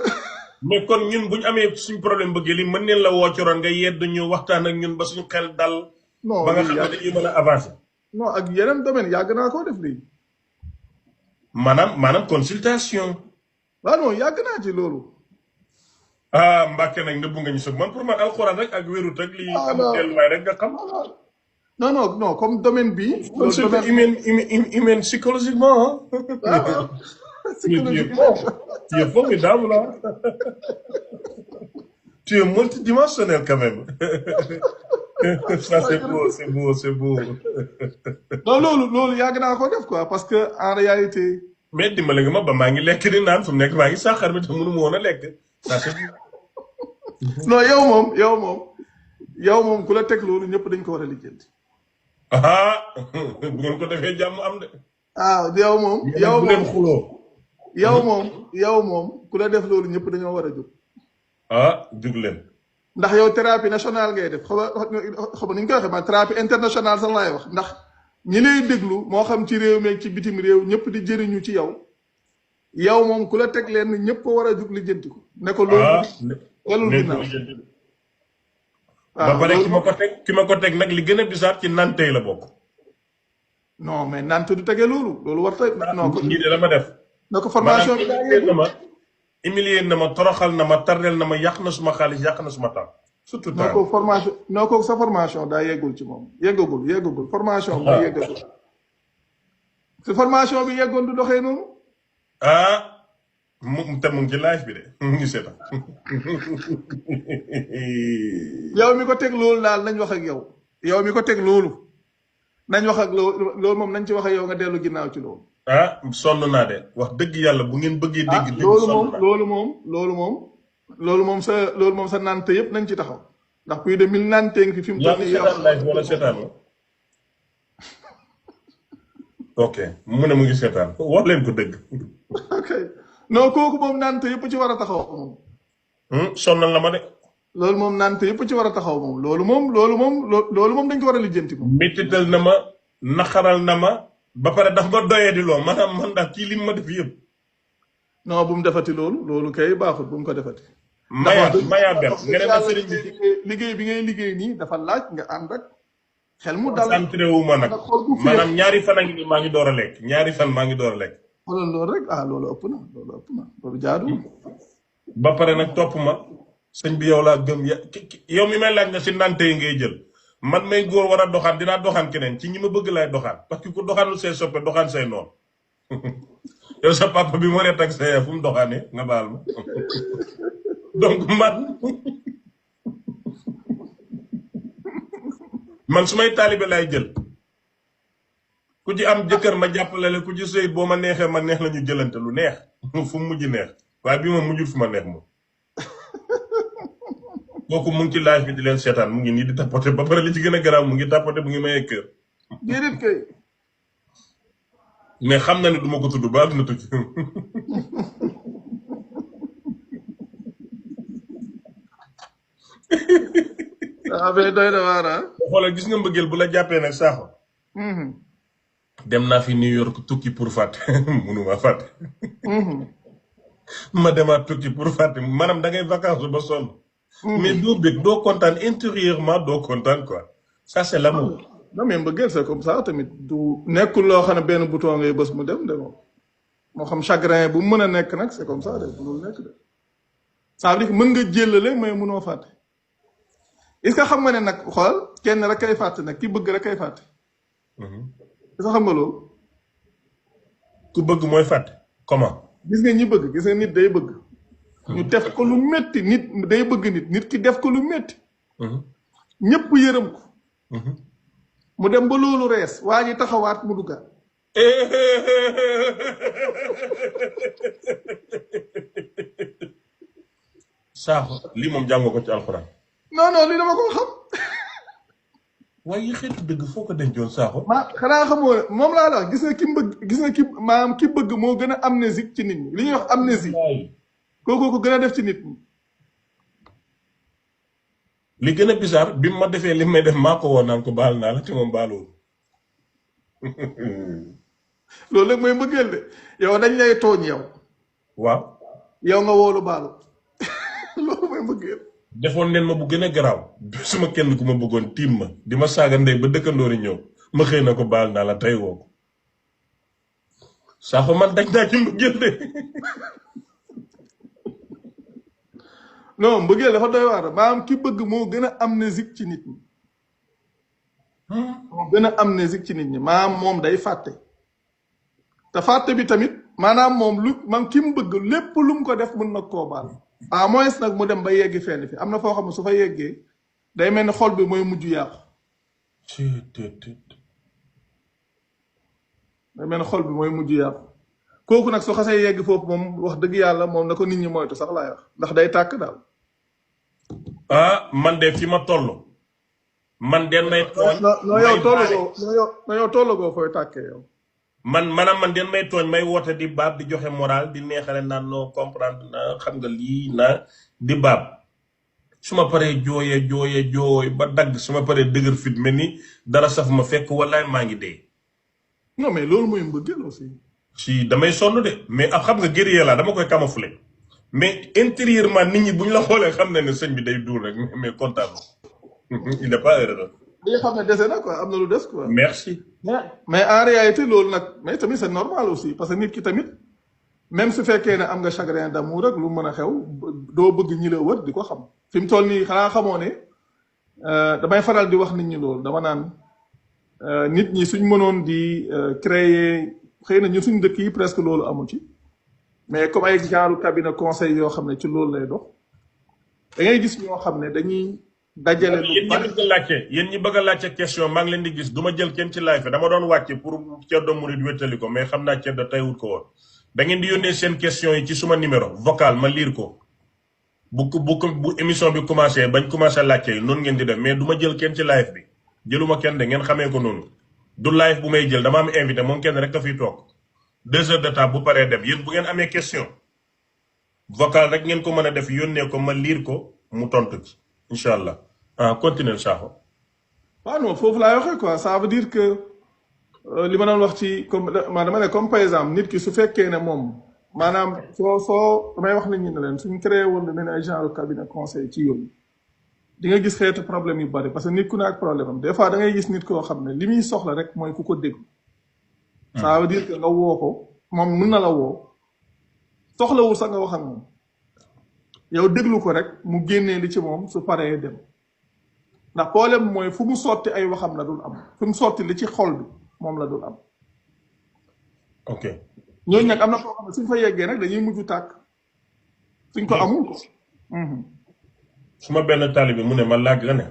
B: mais kon ñun bu ñu amee suñ problème bëggee li mën neen la woo ci roon nga yedd ñu waxtaan ak ñun ba suñu xel dal.
A: non
B: ba nga xam ne dañuy mën a avancer.
A: non ak yeneen domaine yàgg naa koo def lii.
B: maanaam consultation.
A: waaw non yàgg naa ci loolu.
B: Mbàkke nag nëbbu nga ñu sëg man pour man alxuraan rek ak wérut rek lii amul delluwaay rek nga xam.
A: non non non comme domaine bi loolu
B: Consulter
A: domaine
B: humaine psychologiquement, hein.
A: waaw waaw
B: Mais tu es
A: psychologie
B: fort.
A: humaine.
B: Tu es formidable, là. Tu es multidimensionnel quand même. Ça,
A: waaw
B: c'est beau,
A: jërëjëf
B: c'est beau, c'est beau.
A: non loolu yàgg naa ko def quoi parce que en réalité
B: Mais dimbale nga ma ba maa ngi lekk di naan fu mu nekk maa ngi saxaar bi te mënu ma woon a lekk. Ça, c'est beau.
A: non yow moom ku la teg loolu ñëpp dañ ko war a lijjanti
B: Ah, bu ngeen ko defee jàmm am de.
A: waaw yow moom
B: Yéen bu leen xuloo.
A: yow moom ku la def loolu ñëpp dañoo war a jóg
B: Ah, jug leen.
A: ndax yow thérapie nationale ngay def xam nga ni ñu koy waxee ma thérapie internationale sax laay wax ndax ñi lay déglu moo xam ci réew meeg ci bitim réew ñëpp di jëriñu ci yow moom ku la teg leen ñëpp war a jug lijjanti ko ne ko loolu
B: Ah,
A: walul
B: ne
A: ginnaaw
B: ba
A: waaw
B: pare
A: loolu
B: ki ma ko teg nag li gën a bisaab ci nantey la bokk.
A: non mais nant du tege loolu war ta non ko
B: Nii de la ma def.
A: na ko formation bi daa yegg
B: humilier na ma toroxal na ma tardel na ma yàq na suma xaalis yàq na suma temps. Surtout
A: noo
B: temps.
A: ko formation noo ko sa formation daa yeggul ci moom yeggagul formation bi yeggagul sa formation bi yeggoon du doxee noonu
B: Ah, te mu ngi ci live bi de mu ngi seetaan.
A: yow mi ko teg loolu daal nañ wax ak yow mi ko teg loolu nañ wax ak loolu moom nañ ci wax ak yow nga dellu ginnaaw ci loolu
B: Ah, sonn naa de wax dëgg yàlla bu ngeen bëggee dégg dégg sonn naa.
A: loolu moom sa nante yëpp nañ ci taxaw ndax plus de 1000 nante ngi fi mu
B: yaa
A: toll
B: ngi
A: nii yow
B: seetaan live wala seetaan ma. Ok mu ne mu ngi seetaan wax leen ko dëgg.
A: ok non kooku moom nante yëpp ci war a taxaw moom
B: Sonnal na ma de.
A: loolu moom nante yëpp ci war a taxaw moom loolu moom dañ ko war a lijjanti moom
B: Mettital na ma naxaral na ma ba pare daf ma doyee di loo maanaam man daal kii li ma def yëpp.
A: non bu mu defati loolu kay baaxul bu mu ko defati
B: Maya ber nga ne ma sëriñ bi
A: liggéey bi ngay liggéey nii dafa laaj nga ànd ak xel mu dal
B: concentré wu ma nag maanaam ñaari fan a ngi nii maa ngi door a lekk ñaari fan maa ngi door a lekk.
A: xoolal loolu rek loolu ëpp na loolu jaadu
B: ba pare nag topp ma sëñ bi yow laa gëm yow mi may laaj na si nante yi ngay jël man may góor war a doxaan dinaa doxaan keneen ci ñi ma bëgg laay doxaan parce que ku doxaanul say soppe doxaan say noonu yow sa papa bi moo reet ak sa yaay fu mu doxaanee nga baal ma donc man su may taalibe laay jël ku ci am jëkkër ma jàppale la ku ci sëy boo ma neexee ma neex la ñu jëlante lu neex fu mu mujj neex waaye bi ma mujjul fu ma neex moom kooku mu ngi ci live bi di leen seetaan mu ngi nii di tapoté ba pare li ci gën a garaaw mu ngi tapoté bu ngi mayee kër
A: déedéet kay
B: mais xam na ne du ma ko tudd ba àdduna tukki
A: mais doy na waar
B: xoolal gis nga mbëggeel bu la jàppee nag saaxo dem naa fi New York tukki pour fàtte munuma fàtte ma demaat tukki pour fàtte maanaam da ngay vacances ba sonn mais doo bëgg doo kontaan intérieurement doo kontaan quoi ça c'est l'amour.
A: non mais mbëggeel c'est comme ça tamit du nekkul loo xam ne benn bouton ngay bës mu dem de moom moo xam chagrin bu mën a nekk nag c'est comme ça de mënul nekk de ça veut dire que mën nga jëlale mais mënoo fàtte est-ce que xam nga ne nag xool kenn rek kay fàtte nag ki bëgg rek kay fàtte est-ce que xam nga loolu
B: ku bëgg mooy fàtte comment
A: gis nga ñi bëgg gis nga nit day bëgg ñu def ko lu metti nit day bëgg nit ki def ko lu metti ñëpp yërëm ko mu dem ba loolu rees waa ji taxawaat mu duggaat
B: saaxo lii moom jàng ko ci alxuraan
A: non lii dama ko xam
B: waaye yi xeetu dëgg foo ko dencoon saaxo
A: xanaa xamoo moom laa la wax gis nga ki maanaam ki bëgg moo gën a amnésique ci nit ñi li ñuy wax amnésie kooku ko gën a def ci nit ñi
B: li gën a bizarre bi ma defee li may def maa ko woon naan ko baal naa la te moom baalul
A: loolu nag mooy mbëggeel de yow dañ lay tooñ
B: waaw
A: yow nga woolu baalu loolu mooy mbëggeel
B: defoon neen ma bu gën a garaaw suma kenn ku ma bëggoon tiim ma di ma saaga ndey ba dëkkandoori ñëw ma xëy na ko baal naa la tey woo ko saa fa man daj naa ci mbëggeel de
A: non mbëggeel dafa doy waar maanaam ki bëgg moo gën a amnésique ci nit ñi moo gën a amnésique ci nit ñi maanaam moom day fàtte te fàtte bi tamit maanaam moom lu man ki mu bëgg lépp lu mu ko def mën na koo baal à moins nag mu dem ba yeggi fenn fi am na foo xam ne su fa yeggee day mel ni xol bi mooy mujj yàqu day mel ni xol bi mooy mujj yàqu kooku nag su xasee yegg foofu moom wax dëgg yàlla moom na ko nit ñi moytu sax laay wax ndax day tàkk daal
B: man de fi ma toll man den may tooñ
A: noo yow tollagoo fooy tàkkee yow
B: man den may tooñ may woote di baab di joxe moral di neexale naan noo comprendre na xam nga lii na di baab su ma paree jooye ba dagg su ma paree dëgër fit mel ni dara saf ma fekk wallaay maa ngi dee
A: non mais loolu mooy mbëggeel aussi
B: si damay sonn de mais ab xam nga guerrier la dama koy camoufler mais intérieurement nit ñi bu ñu la xoolee xam ne sëñ bi day duur rek mais kontaan il n'est pas heureux.
A: li nga xam ne dese na quoi am na lu des quoi.
B: merci.
A: mais en réalité loolu nag mais tamit c'est normal aussi parce que nit ki tamit même su fekkee ne am nga chagrin d'amour ak lu mën a xew doo bëgg ñi la wër di ko xam fi mu toll nii xanaa xamoo ne damay faral di wax nit ñi loolu dama naan nit ñi suñ mënoon di créer xëy na ñun suñ dëkk yi presque loolu amu ci. mais comme ay genre cabinet conseil yoo xam ne ci loolu lay dox da ngay gis ñoo xam ne dañuy dajale.
B: yéen ñi bëgg a laajte question maa ngi leen di gis du ma jël kenn ci live dama doon wàcce pour Ceddo Mouride wéttali ko mais xam naa Ceddo tey wut ko woon da ngeen di yónnee seen question yi ci suma numéro vocal ma lire ko bu émission bi commencé bañ commencé laajte yi noonu ngeen di def mais du ma jël kenn ci live bi jëluma kenn de ngeen xamee ko noonu du live bu may jël dama am invité moom kenn rek a fiy toog 2 heures de temps bu paree dem yéen bu ngeen amee question vocal rek ngeen ko mën a def yónnee ko ma lire ko mu tontu ci incha allah continuer Sakho.
A: waaw non foofu laay waxee quoi ça veut dire que li ma doon wax ci comme dama ne comme par exemple nit ki su fekkee ne moom maanaam soo damay wax nit ñi ne leen suñ créé woon lu mel ne ay genre cabinet conseil ci yooyu di nga gis xeetu problème yu bari parce que nit ku ne ak problème am des fois da ngay gis nit koo xam ne li muy soxla rek mooy ku ko déglu. ça veut dire que nga woo ko moom mën na la woo soxlawul sax nga wax ak moom yow déglu ko rek mu génnee li ci moom su paree dem ndax problème mooy fu mu sotti ay waxam la dul am fu mu sotti li ci xol bi moom la dul am.
B: ok
A: ñooñu nag am na koo xam ne suñ fa yeggee nag dañuy mujj tàkk suñ ko amul ko.
B: su ma benn taalibe mu ne ma laaj la ne.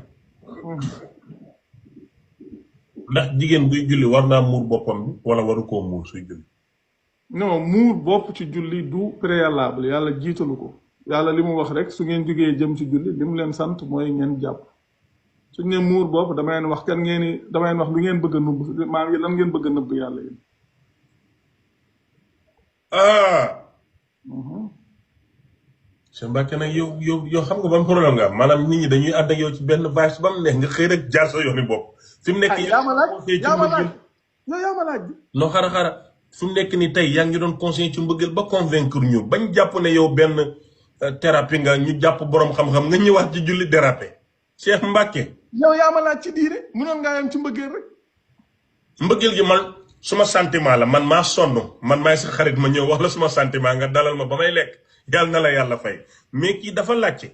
B: ndax jigéen buy julli war naa muur boppam bi wala waru koo muur suy julli.
A: non muur bopp ci julli du préalable yàlla jiitalu ko yàlla li mu wax rek su ngeen jógee jëm ci julli li mu leen sant mooy ngeen jàpp suñ ne muur bopp dama leen wax kan ngeen dama leen wax lu ngeen bëgg a nëbb maanaam lan ngeen bëgg a nëbb yàlla yéen.
B: sëñ Mbacke nag yow xam nga ban problème nga am maanaam nit ñi dañuy ànd ak yow ci benn bâche ba mu neex nga xëy rek jaar sa yooni bopp. fi mu nekk
A: yaa ma laaj
B: non xara fi mu nekk nii tey yaa ngi doon conseiller ci mbëggeel ba convaincre ñu bañ jàpp ne yow benn thérapie nga ñu jàpp borom xam-xam nga ñëwaat ci julli dérapé Cheikh Mbacke.
A: yow yaa ma laaj ci diine mënoon ngaa yem ci mbëggeel rek.
B: mbëggeel gi man suma sentiment la man maa sonn man maay sa xarit ma ñëw wax la suma sentiment nga dalal ma ba may lekk yàlla na la yàlla fay mais kii dafa laajte.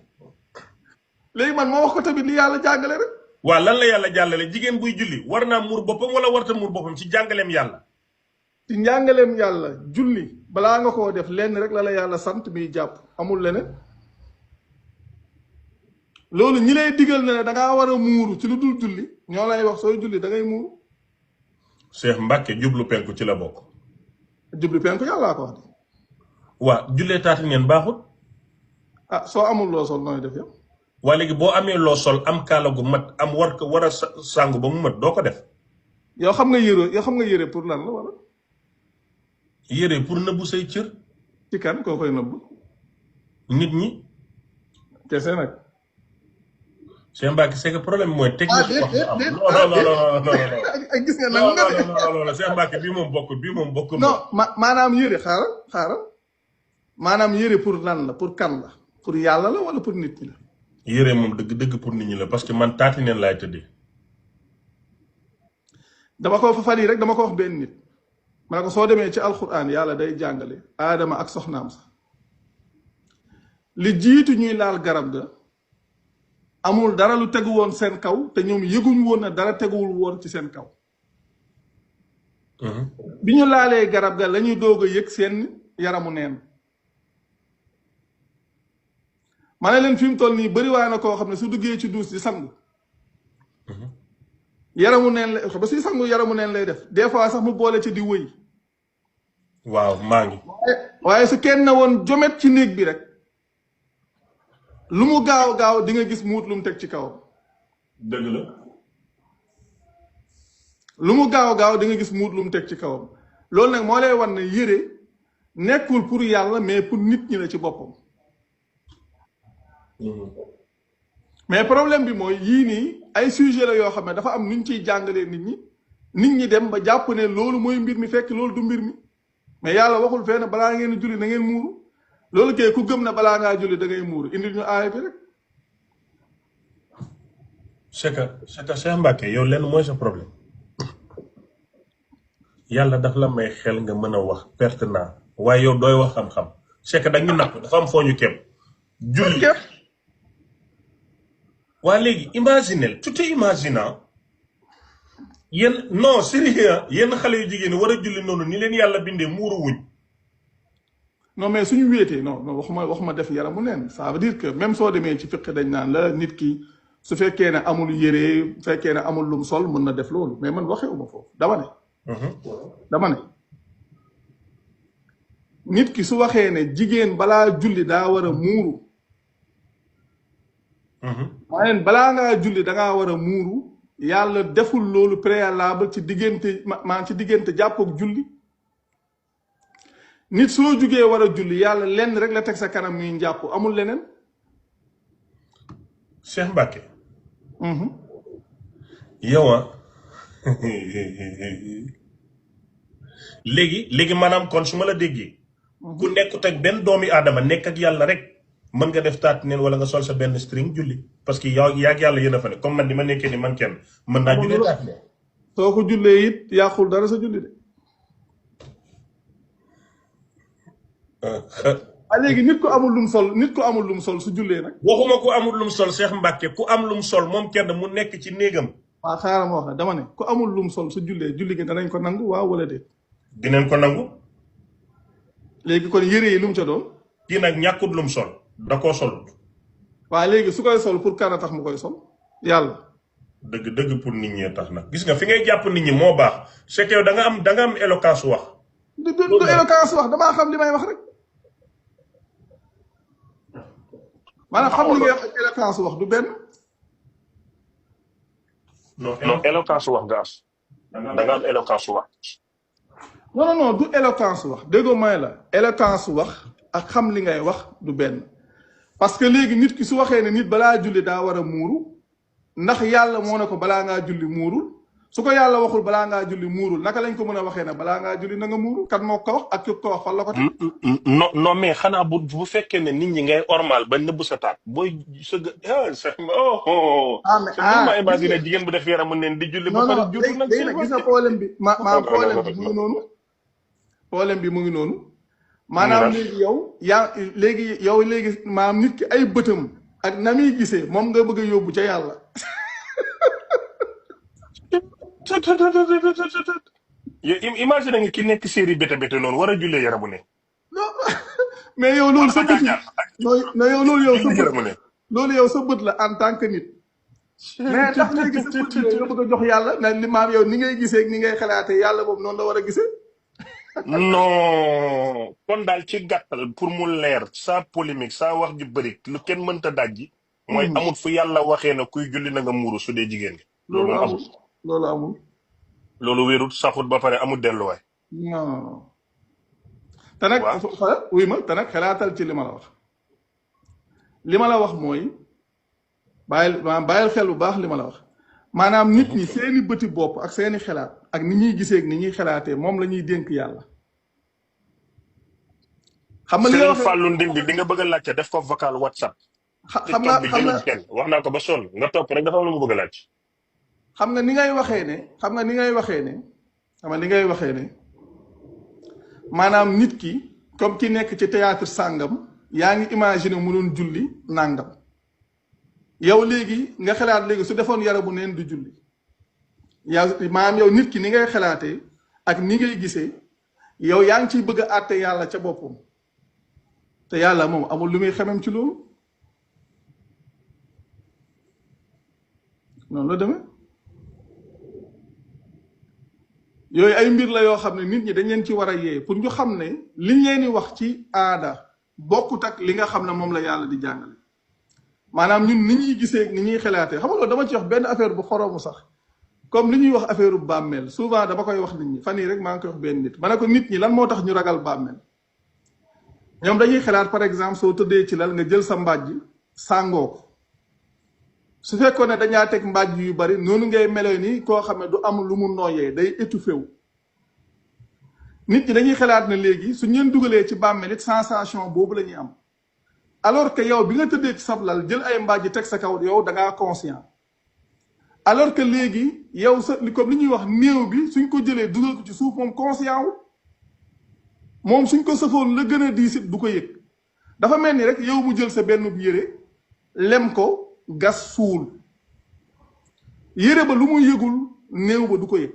A: léegi man moo wax ko tamit li yàlla jàngale rek.
B: waaw lan la yàlla jàllale jigéen buy julli war naa muur boppam wala warta muur boppam ci jàngaleem yàlla.
A: ci njàngaleem yàlla julli balaa nga koo def lenn rek la yàlla sant muy jàpp amul leneen loolu ñi lay digal ne da ngaa war a muuru ci lu dul julli ñoo lay wax sooy julli da ngay muuru.
B: Cheikh Mbacke jublu penku ci la bokk.
A: jublu penku yàllaa ko wax de.
B: waa jullee taati neen baaxut.
A: soo amul loo sol nooy def yow.
B: waa léegi boo amee loo sol am kaala gu mat am war a sàngu ba mu mat doo ko def.
A: yow xam nga yére pour lan la wala.
B: yére pour nëbbu say cër.
A: ci kan koo koy nëbbu.
B: nit ñi.
A: kese nag.
B: Cheikh Mbacke c'est que problème mooy. technique wax nga am non
A: gis nga nag
B: non Cheikh Mbacke bii moom bokkul.
A: non maanaam yére xaaral maanaam yére pour lan la pour kan la pour yàlla la wala pour nit ñi la.
B: yére moom dëgg pour nit ñi la parce que man taati neen laay tëddee.
A: dama ko fa fan yi rek dama ko wax benn nit ma ne ko soo demee ci alxuraan yàlla day jàngale aadama ak soxnaam sax li jiitu ñuy laal garab ga amul dara lu tegu woon seen kaw te ñoom yëguñ woon na dara teguwul woon ci seen kaw bi ñu laalee garab ga la ñuy doog a yëg seen yaramu neen ma ne leen fi mu toll nii bëri waa na koo xam ne su duggee ci duus di sangu yaramu neen la ba suy sangu yaramu neen lay def des fois sax mu boole ci di wëy
B: waaw maa ngi
A: waaye su kenn ne woon jomet ci néeg bi rek lu mu gaaw gaaw di nga gis muut lu mu teg ci kawam
B: dëgg la
A: lu mu gaaw gaaw di nga gis muut lu mu teg ci kawam loolu nag moo lay wan ne yére nekkul pour yàlla mais pour nit ñi la ci boppam mais problème bi mooy yii nii ay sujet la yoo xam ne dafa am nuñ ciy jàngalee nit ñi dem ba jàpp ne loolu mooy mbir mi fekk loolu du mbir mi mais yàlla waxul fenn balaa ngeen julli na ngeen muuru loolu kay ku gëm na balaa ngaa julli da ngay muuru indil ñu aaya bi rek
B: c'est que Cheikh Mbacke yow lenn mooy sa problème yàlla daf la may xel nga mën a wax pertinent waaye yow dooy wax xam-xam c'est que dañu napp dafa am foo ñu kem julli waa léegi imaginel tout est imaginant yéen non sérieux yéen xale yu jigéen war a julli noonu ni leen yàlla bindee muuru wuñ
A: non mais suñu wéetee non waxuma def yaramu neen ça veut dire que même soo demee ci fiq dañ naan la nit ki su fekkee ne amul yére fekkee ne amul lum sol mën na def loolu mais man waxewuma foofu dama ne nit ki su waxee ne jigéen balaa julli daa war a muuru maa leen balaa ngaa julli dangaa war a muuru yàlla deful loolu préalable ci diggante ci diggante jàpp ak julli nit soo jugee war a julli yàlla lenn rek la teg sa kanam muy njàpp amul leneen
B: Cheikh Mbacke yow léegi maanaam kon su ma la déggee ku nekkut ak benn doomi aadama nekk ak yàlla rek mën nga def taat neen wala nga sol sa benn string julli parce que yow yaag yàlla yéen a fa ne comme man ni ma nekkee ni man kenn mën naa jullee taat neen
A: soo ko jullee it yàqul dara sa julli de léegi nit ko amul lum sol su jullee nag
B: waxuma ku amul lum sol Cheikh Mbacke ku am lum sol moom kenn mu nekk ci néegam
A: waaw xaaral ma wax la dama ne ku amul lum sol su jullee julli gi danañ ko nangu waaw wala déet
B: dinañ ko nangu
A: léegi kon yére yi lu mu ca doon
B: kii nag ñàkkut lum sol da koo sol
A: waaw léegi su koy sol pour kan a tax mu koy sol yàlla
B: dëgg pour nit ñee tax nag gis nga fi ngay jàpp nit ñi moo baax c'est que yow da nga am éloquence wax
A: du éloquence wax damaa xam li may wax rek maanaam xam li ngay wax ak éloquence wax du benn
B: non éloquence wax gaas da nga am éloquence wax
A: non du éloquence wax déggoo may la éloquence wax ak xam li ngay wax du benn parce que léegi nit ki su waxee ne nit balaa julli daa war a muuru ndax yàlla moo ne ko balaa ngaa julli muurul su ko yàlla waxul balaa ngaa julli muurul naka lañ ko mën a waxee ne balaa ngaa julli na nga muuru kat moo ko wax ak ki ko wax fan la ko teg
B: non mais xanaa bu fekkee ne nit ñi ngay ormal ba nëbb sa taat booy sëgg ma imaginer jigéen bu def yaramu neen di julli ba pare julli nag
A: gis nga problème bi maanaam problème bi mu ngi noonu problème bi mu ngi noonu maanaam léegi yow maanaam nit ki ay bëtam ak na muy gisee moom nga bëgg a yóbbu ca yàlla
B: yow imagine nga ki nekk série bété noonu war a jullee yaramu ne
A: non mais yow loolu sa bët non yow loolu yow sa bët la en tant que nit mais ndax léegi sa bët nga bëgg a jox yàlla na li maam yow ni ngay gisee ak ni ngay xalaatee yàlla boobu noonu la war a gisee
B: non kon daal ci gàttal pour mu leer sa polémique sa wax ju bëri lu kenn mënta dajji mooy amul fu yàlla waxee na kuy julli na nga muuru su dee jigéen gi
A: loolu amul
B: loolu wérut safut ba pare amul delluwaay
A: non te nag wuy ma te nag xalaatal ci li ma la wax mooy bàyyil xel bu baax li ma la wax maanaam nit ñi seeni bëti bopp ak seeni xalaat ak ni ñuy gisee ak ni ñuy xalaatee moom la ñuy dénk yàlla xam nga li nga wax
B: Fallou Ndindi di nga bëgg a laajte def ko vocal WhatsApp
A: xam nga
B: wax naa ko ba sonn nga topp rek dafa am lu mu bëgg a laaj
A: xam nga ni ngay waxee ne maanaam nit ki comme ki nekk ci théâtre sàngam yaa ngi imaginer mu doon julli nàngam yow léegi nga xalaat léegi su defoon yaramu neen du julli yow maanaam yow nit ki ni ngay xalaatee ak ni ngay gisee yow yaa ngi ciy bëgg a àtte yàlla ca boppam te yàlla moom amul lu muy xemem ci loolu noonu la demee yooyu ay mbir la yoo xam ne nit ñi dañ leen ci war a yee pour ñu xam ne liñ leen di wax ci aada bokkut ak li nga xam ne moom la yàlla di jàngale maanaam ñun ni ñuy gisee ni ñuy xalaatee xam nga loolu dama ci wax benn affaire bu xoromu sax comme li ñuy wax affaire bu bàmmeel souvent dama koy wax nit ñi fan yii rek maa ngi koy wax benn nit ma ne ko nit ñi lan moo tax ñu ragal bàmmeel ñoom dañuy xalaat par exemple soo tëddee ci lal nga jël sa mbàjj sàngoo ko su fekkoon ne dañaa teg mbàjj yu bari noonu ngay melee ni koo xam ne du am lu mu nooyee day étouffé wu nit ñi dañuy xalaat ne léegi su ñeen dugalee ci bàmmeel it sensation boobu la ñuy am alors que yow bi nga tëddee ci sab lal jël ay mbàjj teg sa kaw yow da ngaa conscient alors que léegi yow sa comme li ñuy wax néew bi suñ ko jëlee dugal ko ci suuf moom conscient wu moom suñ ko sëfoon la gën a diisit du ko yëg dafa mel ni rek yow mu jël sa benn yére lem ko gas suul yére ba lu mu yëgul néew ba du ko yëg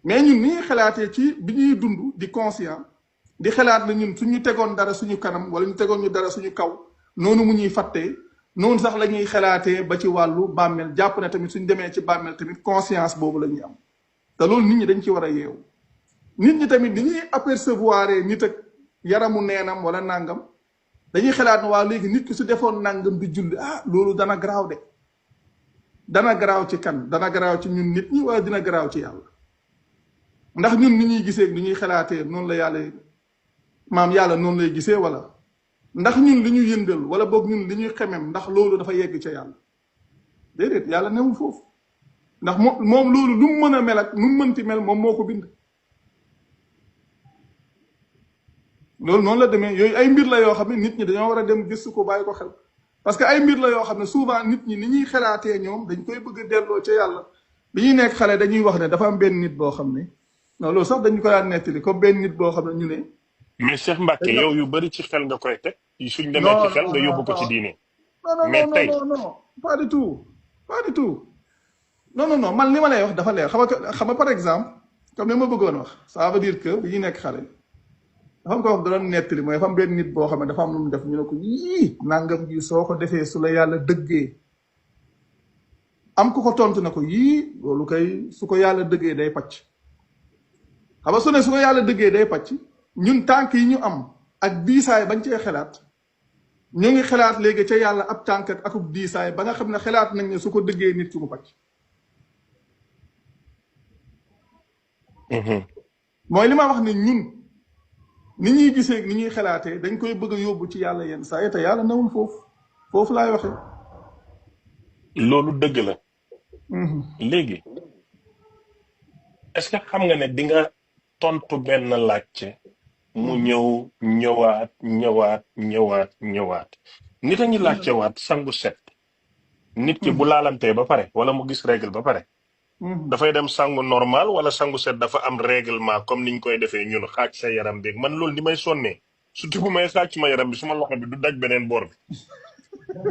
A: mais ñun ni ñuy xalaatee ci bi ñuy dund di conscient di xalaat na ñun suñu tegoon dara suñu kanam wala ñu tegoon ñu dara suñu kaw noonu mu ñuy fàttee noonu sax la ñuy xalaatee ba ci wàllu bàmmeel jàpp ne tamit suñ demee ci bàmmeel tamit conscience boobu la ñuy am te loolu nit ñi dañ ci war a yeewu nit ñi tamit ni ñuy apercevoir nit ak yaramu neenam wala nàngam dañuy xalaat ne waaw léegi nit ki su defoon nàngam di julli loolu dana garaaw de dana garaaw ci kan dana garaaw ci ñun nit ñi wala dina garaaw ci yàlla ndax ñun ni ñuy gisee ni ñuy xalaatee noonu la yàlla maam yàlla noonu lay gisee wala ndax ñun li ñu yëndal wala boog ñun li ñuy xemem ndax loolu dafa yegg ca yàlla déedéet yàlla newul foofu ndax moom loolu lu mu mën a mel ak nu mu mënti mel moom moo ko bind loolu noonu la demee yooyu ay mbir la yoo xam ne nit ñi dañoo war a dem gëstu ko bàyyi ko xel parce que ay mbir la yoo xam ne souvent nit ñi ni ñuy xalaatee ñoom dañ koy bëgg a delloo ca yàlla bi ñuy nekk xale dañuy wax ne dafa am benn nit boo xam ne non loolu sax dañu ko daan nettali comme benn nit boo xam ne ñu ne
B: mais Cheikh Mbacke yow yu bari ci xel nga koy teg suñ demee ci xel nga yóbbu ko ci diine mais tey
A: non pas du tout pas du tout non man li ma lay wax dafa leer xam nga par exemple comme li ma bëggoon wax ça veut dire que bi ñuy nekk xale dafa am ko wax da doon nettali mooy dafa am benn nit boo xam ne dafa am lu mu def ñu ne ko yii nangam ji soo ko defee su la yàlla dëggee am ku ko tontu na ko yii loolu kay su ko yàlla dëggee day pàcc xam nga su ne su ko yàlla dëggee day pàcc ñun tànk yi ñu am ak diisaay bañ cee xalaat ñu ngi xalaat léegi ca yàlla ab tànk ak akub diisaay ba nga xam ne xalaat nañ ne su ko dëggee nit ki mu pàcc mooy li ma wax ne ñun ni ñuy gisee ni ñuy xalaatee dañ koy bëgg a yóbbu ci yàlla yenn saa yi te yàlla newul foofu laay waxee
B: loolu dëgg la léegi est-ce que xam nga ne di nga tontu benn laajte mu ñëwaat nit a ngi laajte waat sangu set nit ki bu laalantee ba pare wala mu gis règle ba pare dafay dem sangu normal wala sangu set dafa am règlement comme niñ koy defee ñun xaaj sa yaram bi man loolu di may sonnee surtout bu may xaaj ma yaram bi suma loxo bi du daj beneen boor bi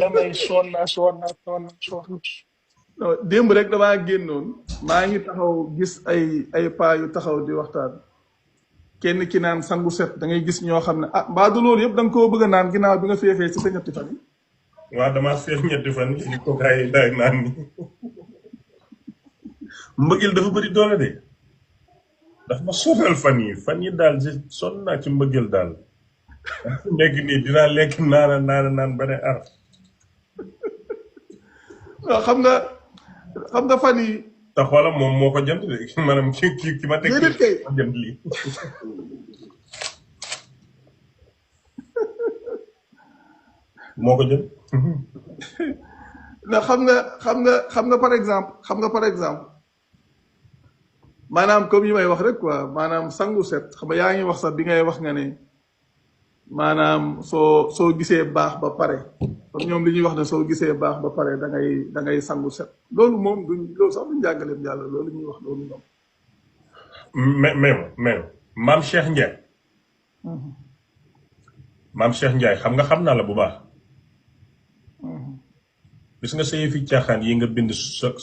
B: damay sonna
A: démb rek damaa génnoon maa ngi taxaw gis ay paa yu taxaw di waxtaan kenn ki naan sangu set da ngay gis ñoo xam ne mbaa du loolu yëpp da nga koo bëgg a naan ginnaaw bi nga féexee ci sa ñetti fan yi
B: waaw damaa féex ñetti fan yi ko kaay daay naan ni mbëggeel dafa bëri doole de dafa ma sonal fan yi daal sonn naa ci mbëggeel daal nekk nii dinaa lekk naan ba ne ar
A: waaw xam nga fan yi
B: te xoolam moom moo ko jënd de maanaam ki ma teg
A: kay
B: ma jënd lii moo ko jënd
A: ndax xam nga par exemple maanaam comme yi may wax rek quoi maanaam sangu set xam nga yaa ngi wax sax bi ngay wax nga ne maanaam soo gisee baax ba pare comme ñoom li ñuy wax ne soo gisee baax ba pare da ngay sangu set loolu moom loolu sax duñ jàngaleem yàlla loolu ñuy wax loolu ñoom.
B: mais maam Cheikh Ndiaye. maam Cheikh Ndiaye xam naa la bu baax. gis nga sa yëfi caaxaan yi nga bind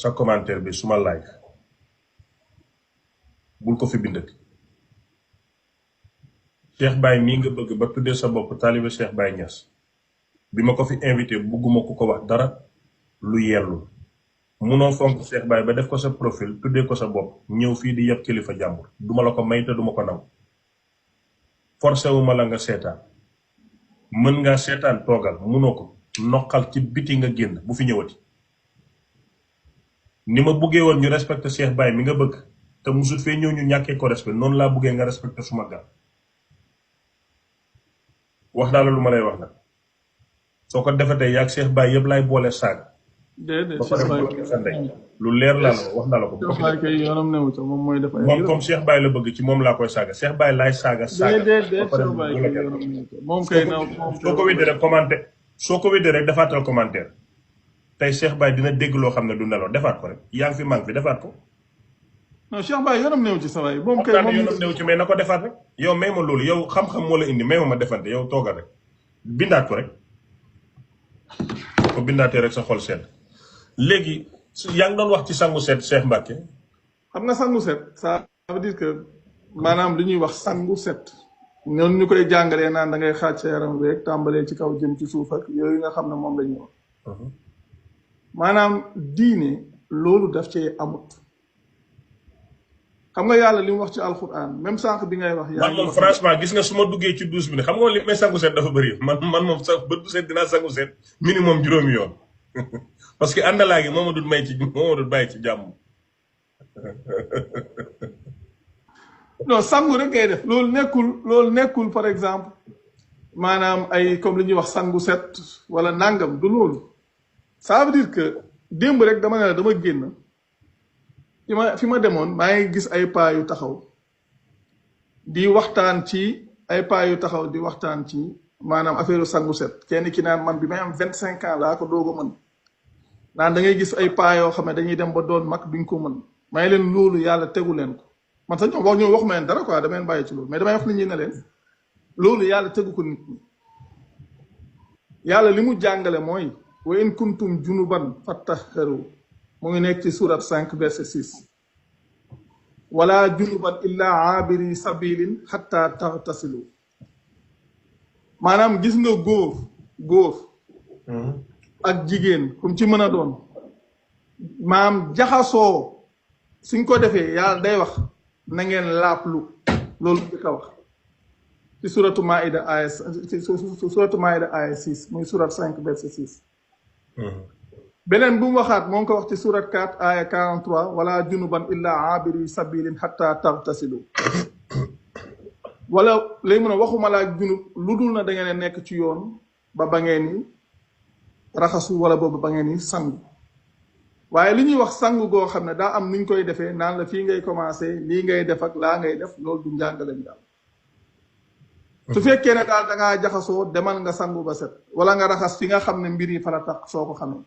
B: sa commentaire bi suma live bul ko fi bindati. Cheikh Baye mii nga bëgg ba tuddee sa bopp taalibe Cheikh Baye Niass bi ma ko fi invité bugguma ko wax dara lu yellul munoo fonk Cheikh Baye ba def ko sa profil tuddee ko sa bopp ñëw fii di yeb kilifa jàmbur duma la ko may te duma ko naw forcé wu ma la nga seetaan mën ngaa seetaan toogal munoo ko noqal ci biti nga génn bu fi ñëwati ni ma buggee woon ñu respecté Cheikh Baye mi nga bëgg te musut fee ñëw ñu ñàkkee ko respect noonu laa buggee nga respecté suma gal wax daal lu ma lay wax nag soo ko defatee yaag Cheikh Baye yëpp laay boole saaga
A: déedéet
B: ba pare bloqué sa ndey lu leer laa la wax naa la ko
A: Cheikh Baye kay yoonam newu ca moom mooy def ay
B: moom comme Cheikh Baye la bëgg ci moom laa koy saaga Cheikh Baye laay saaga
A: déedéet
B: ba pare
A: Cheikh Baye kay
B: bloqué
A: yoonam newu ca moom kay na
B: soo ko weddee rek commenté soo ko weddee rek defaatal commentaire tey Cheikh Baye dina dégg loo xam ne du nelaw defaat ko rek yaa ngi fi maa ngi fi defaat ko
A: non Cheikh Baye yoonam newu ci sa waay moom kay
B: xam
A: moom
B: yoonam néew ci mais na ko defaat rek yow may ma loolu yow xam-xam moo la indi may ma defante yow toogal rek bindaat ko rek ko bindaatee rek sa xol sedd léegi yaa ngi doon wax ci sangu set Cheikh Mbacke
A: xam nga sangu set ça veut dire que maanaam li ñuy wax sangu set ñoom ñu koy jàngalee naan da ngay xaaj sa yaram weeg tàmbalee ci kaw jëm ci suuf ak yooyu nga xam ne moom la ñuy wax maanaam diine loolu daf cee amut xam nga yàlla li mu wax ci alquran même sànq bi ngay wax
B: man moom franchement gis nga su ma duggee ci douche bi ne xam nga li may sangu set dafa bëri man moom sax bët bu set dinaa sangu set minimum juróomi yoon parce que àndalaa gi moo ma dul bàyyi ci jàmm
A: non sangu rek ngay def loolu nekkul par exemple maanaam ay comme li ñuy wax sangu set wala nangam du loolu ça veut dire que démb rek dama ne la dama génn fi ma demoon maa ngi gis ay paa yu taxaw di waxtaan ci maanaam affaire sangu set kenn ki naan man bi may am 25 ans laa ko doog a mën naan da ngay gis ay paa yoo xam ne dañuy dem ba doon mag duñ ko mën may leen loolu yàlla tegu leen ko man sax ñoom wax ma leen dara quoi damay bàyyi ci loolu mais damay wax nit ñi ne leen loolu yàlla tegu ko nit ñi yàlla li mu jàngale mooy wa in kuntum junuban fattaharu mu ngi nekk ci surat 5 verset 6 wala junuban illa abiri sabilin hatta taghtasilu maanaam gis nga góor ak jigéen kum ci mën a doon maam jaxasoo suñ ko defee yàlla day wax na ngeen laaplu loolu di ko wax ci suratu maida aya aya 6 muy surat 5 verset 6 beneen bu mu waxaat moo ngi ko wax ci surat 4 aya 43 wala junuban illa abiri sabilin hatta taghtasilu wala léegi mun a waxuma laa junub lu dul na da ngeen nekk ci yoon ba ngeen ni raxasu wala boobu ba ngeen ni sangu waaye li ñuy wax sangu goo xam ne daa am nuñ koy defee naan la fii ngay commencé lii ngay def ak laa ngay def loolu du njàngaleem yàlla su fekkee ne daal da ngaa jaxasoo demal nga sangu ba set wala nga raxas fi nga xam ne mbir yi fara tax soo ko xamee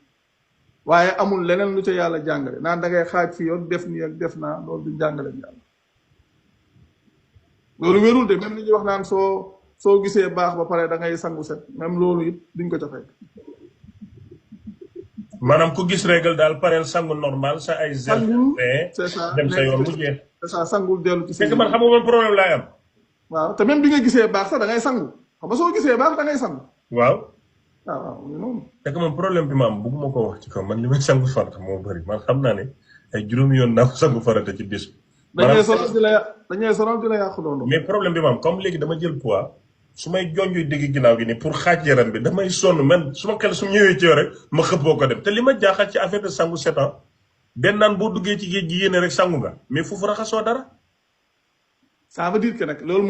A: waaye amul leneen lu ca yàlla jàngale naan da ngay xaaj fi yoon def nii ak def naa loolu du njàngaleem yàlla loolu wérul de même li ñuy wax naan soo gisee baax ba pare da ngay sangu set même loolu it duñ ko ca fekk
B: maanaam ku gis régal daal pareel sangu normal sa ay gel
A: c'est ça
B: dem sa yoon mu jeex
A: c'est ça sangul dellu ci
B: fekk man xam nga man problème laay am
A: waaw te même bi nga gisee baax sax da ngay sangu xam nga soo gisee baax da ngay sangu
B: waaw
A: waaw noonu
B: fekk man problème bi ma am bugguma ko wax ci kaw man li may sangu farata moo bëri man xam naa ne ay juróomi yoon naa ko sangu farata ci bis
A: dañuy sonal di la yàqu doon
B: mais problème bi ma am comme léegi dama jël poids su may jonjoy dégg ginnaaw gi nii pour xaaj yaram bi damay sonn man su ma xel su ñëwee ci yow rek ma xëppoo ko dem te li ma jaaxal ci affaire de sangu set ans den naan boo duggee ci géej gi yéene rek sangu nga mais foofu raxasoo dara
A: ça veut dire que nag loolu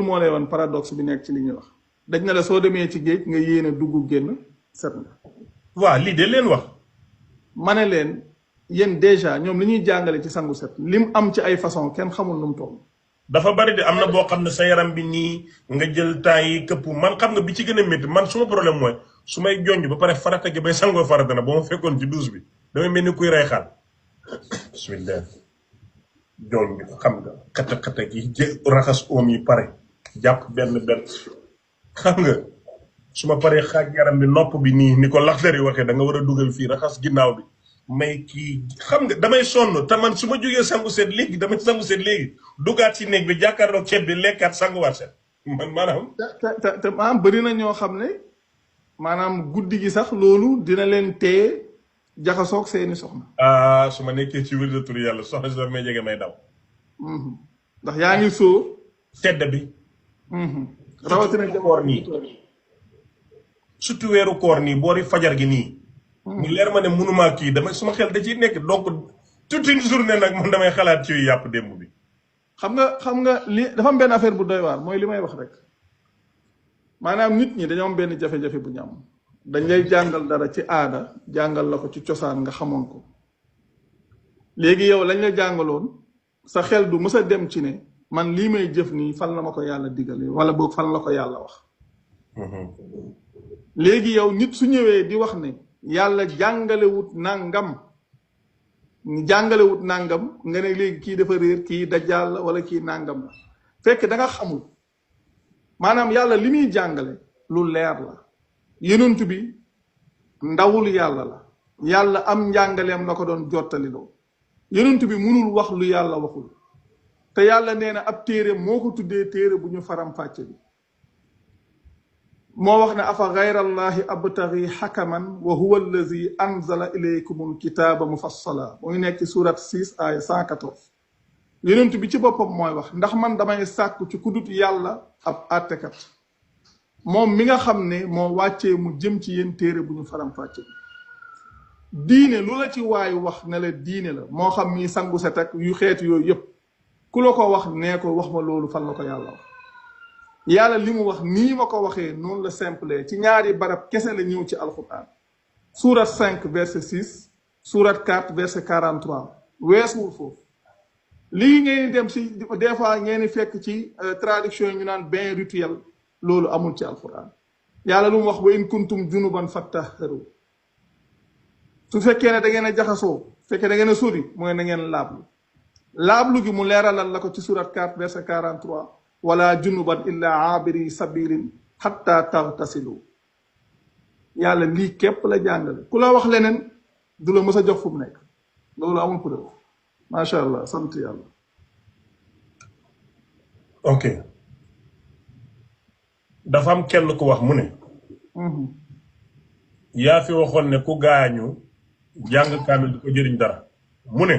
A: moo lay wan paradoxe bi nekk ci li ñuy wax dañ na la soo demee ci géej nga yéene dugg génn set nga
B: waaw lii de leen wax
A: ma ne leen yéen déjà ñoom li ñuy jàngale ci sangu set lim am ci ay façon kenn xamul nu mu toll
B: dafa bari de am na boo xam ne sa yaram bi nii nga jël temps yi këpp man xam nga bi ci gën a métti man suma problème mooy su may jonj ba pare farata gi bay sangoo farata na ba ma fekkoon ci douche bi damay mel ni kuy rey xaal bismillah jonj xam nga xata gi raxas oom yi pare jàpp benn xam nga su ma paree xaaj yaram bi nopp bi nii ni ko laxdari waxee da nga war a dugal fii raxas ginnaaw bi may kii xam nga damay sonn te man su ma jógee sangu seet léegi damay sangu seet léegi dugaat ci néeg bi jàkkaarloo ceeb bi lekkaat sanguwaat seet man maanaam.
A: te maanaam bëri na ñoo xam ne maanaam guddi gi sax loolu dina leen tee jaxasoog seeni soxna.
B: ah su ma nekkee ci wirdu tur yàlla soxna si may jege may daw.
A: ndax yaa ngi soo.
B: sedd bi.
A: rawatina
B: koor nii. surtout weeru koor nii boori fajar gi nii. mu leer ma ne mënumaa kii dama suma xel da ciy nekk donc toute une journée nag man damay xalaat ci yàpp démb bi.
A: xam nga li dafa am benn affaire bu doy waar mooy li may wax rek maanaam nit ñi dañoo am benn jafe-jafe bu ñu am dañ lay jàngal dara ci aada jàngal la ko ci cosaan nga xamoon ko léegi yow lañ la jàngaloon sa xel du mës a dem ci ne man lii may jëf nii fan la ma ko yàlla digale wala boog fan la ko yàlla wax. léegi yow nit su ñëwee di wax ne yàlla jàngalewut nangam jàngalewut nangam nga ne léegi kii dafa réer kii dajjaal la wala kii nangam la fekk da nga xamul maanaam yàlla li muy jàngale lu leer la yonent bi ndawul yàlla la yàlla am njàngaleem la ko doon jottaliloo yonent bi munul wax lu yàlla waxul te yàlla nee na ab téere moo ko tuddee téere bu ñu faram fàcce bi moo wax ne afa gayrallahi abtaghi xakaman wa huwa allazi anzala ilaykumul kitaaba mufassala mu ngi nekk ci surat 6 ay 114 yonent bi ci boppam mooy wax ndax man damay sàkku ci kudut yàlla ab àttekat moom mi nga xam ne moo wàccee mu jëm ci yéen téere bu ñu faram fàcce diine lu la ci waayu wax ne la diine la moo xam mi sangu set ak yu xeetu yooyu yëpp ku la ko wax nee ko wax ma loolu fan la ko yàlla wax yàlla li mu wax nii ma ko waxee noonu la simple ci ñaari barab kese la ñëw ci alquran surat 5 verset 6 surat 4 verset 43 weesuwul foofu lii ngeen dem si des fois ngeen fekk ci traduction yi ñu naan bain rituel loolu amul ci alquran yàlla lu mu wax wa in kuntum junuban fattaharu su fekkee ne da ngeen a jaxasoo fekkee da ngeen a sori mooy na ngeen laablu gi mu leeralal la ko ci surat 4 verset 43 wala junuban illa abiri sabilin hatta tagtasilu yàlla lii képp la jàngale ku la wax leneen du la mës a jox fu mu nekk loolu amul preuve macha allah sant yàlla.
B: ok dafa am kenn ku wax mu ne. yaa fi waxoon ne ku gaañu jàng kaamil di ko jëriñ dara mu ne.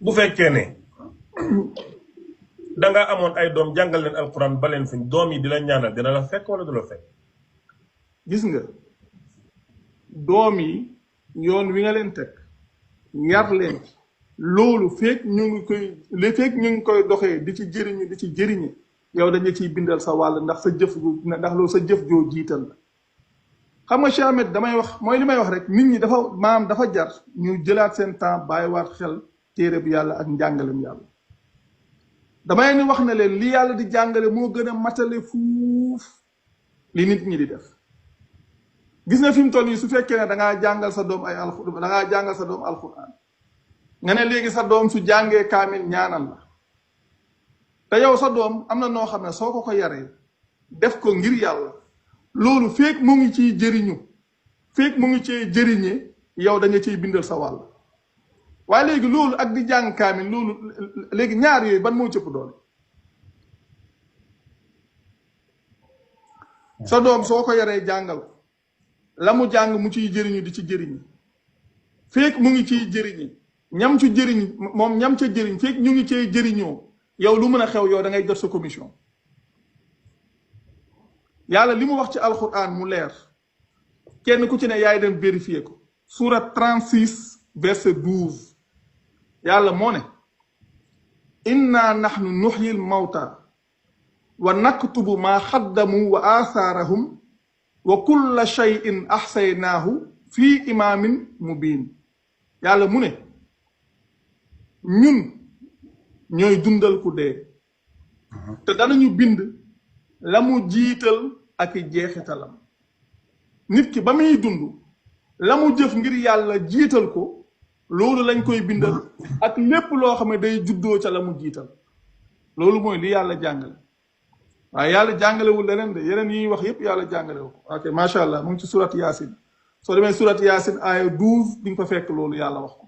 B: bu fekkee ne. da nga amoon ay doom jàngal leen alquran ba leen fi doom yi di la ñaanal dina la fekk wala du la fekk.
A: gis nga doom yi yoon wi nga leen teg yar leen loolu fekk ñu ngi koy doxee di ci jëriñu di ci jëriñe yow dañu ciy bindal sa wàll ndax sa jëf ndax loolu sa jëf joo jiital la. xam nga Cheikh Ahmed damay wax mooy li may wax rek nit ñi dafa jar ñu jëlaat seen temps bàyyiwaat xel téere bi yàlla ak njàngalem yàlla. damay ni wax na leen li yàlla di jàngale moo gën a matale fuuf li nit ñi di def gis nga fi mu toll nii su fekkee ne dangaa jàngal sa doom alquran nga ne léegi sa doom su jàngee kaamil ñaanal la te yow sa doom am na noo xam ne soo ko yaree def ko ngir yàlla loolu feek mu ngi ciy jëriñu feek mu ngi ciy jëriñe yow dañu ciy bindal sa wàll waaye léegi loolu ak di jàng kaamil loolu léegi ñaar yooyu ban moo cëpp doole sa doom soo ko yaree jàngal la mu jàng mu ciy jëriñu di ci jëriñi feek mu ngi ciy jëriñi ñam ci jëriñ moom ñam ca jëriñ feek ñu ngi cee jëriñoo yow lu mën a xew yow da ngay jot sa commission yàlla li mu wax ci alquran mu leer kenn ku ci ne yaay dem vérifier ko surat 36 verset 12 yàlla moo ne inna nahnu nuxyi l mawta wa naktubu ma xaddamu wa athaarahum wa kulla shayin axsaynaahu fi imaamin mubin yàlla mu ne ñun ñooy dundal ku dee te danañu bind la mu jiital ak jeexitalam nit ki ba muy dund la mu jëf ngir yàlla jiital ko loolu lañ koy bindal ak lépp loo xam ne day juddoo ca la mu jiital loolu mooy li yàlla jàngale waaye yàlla jàngalewul leneen de yeneen yi ñuy wax yépp yàlla jàngalewu ko ok macha allah mu ngi ci surat yaasin soo demee surat yaasin aaya 12 di nga fa fekk loolu yàlla wax ko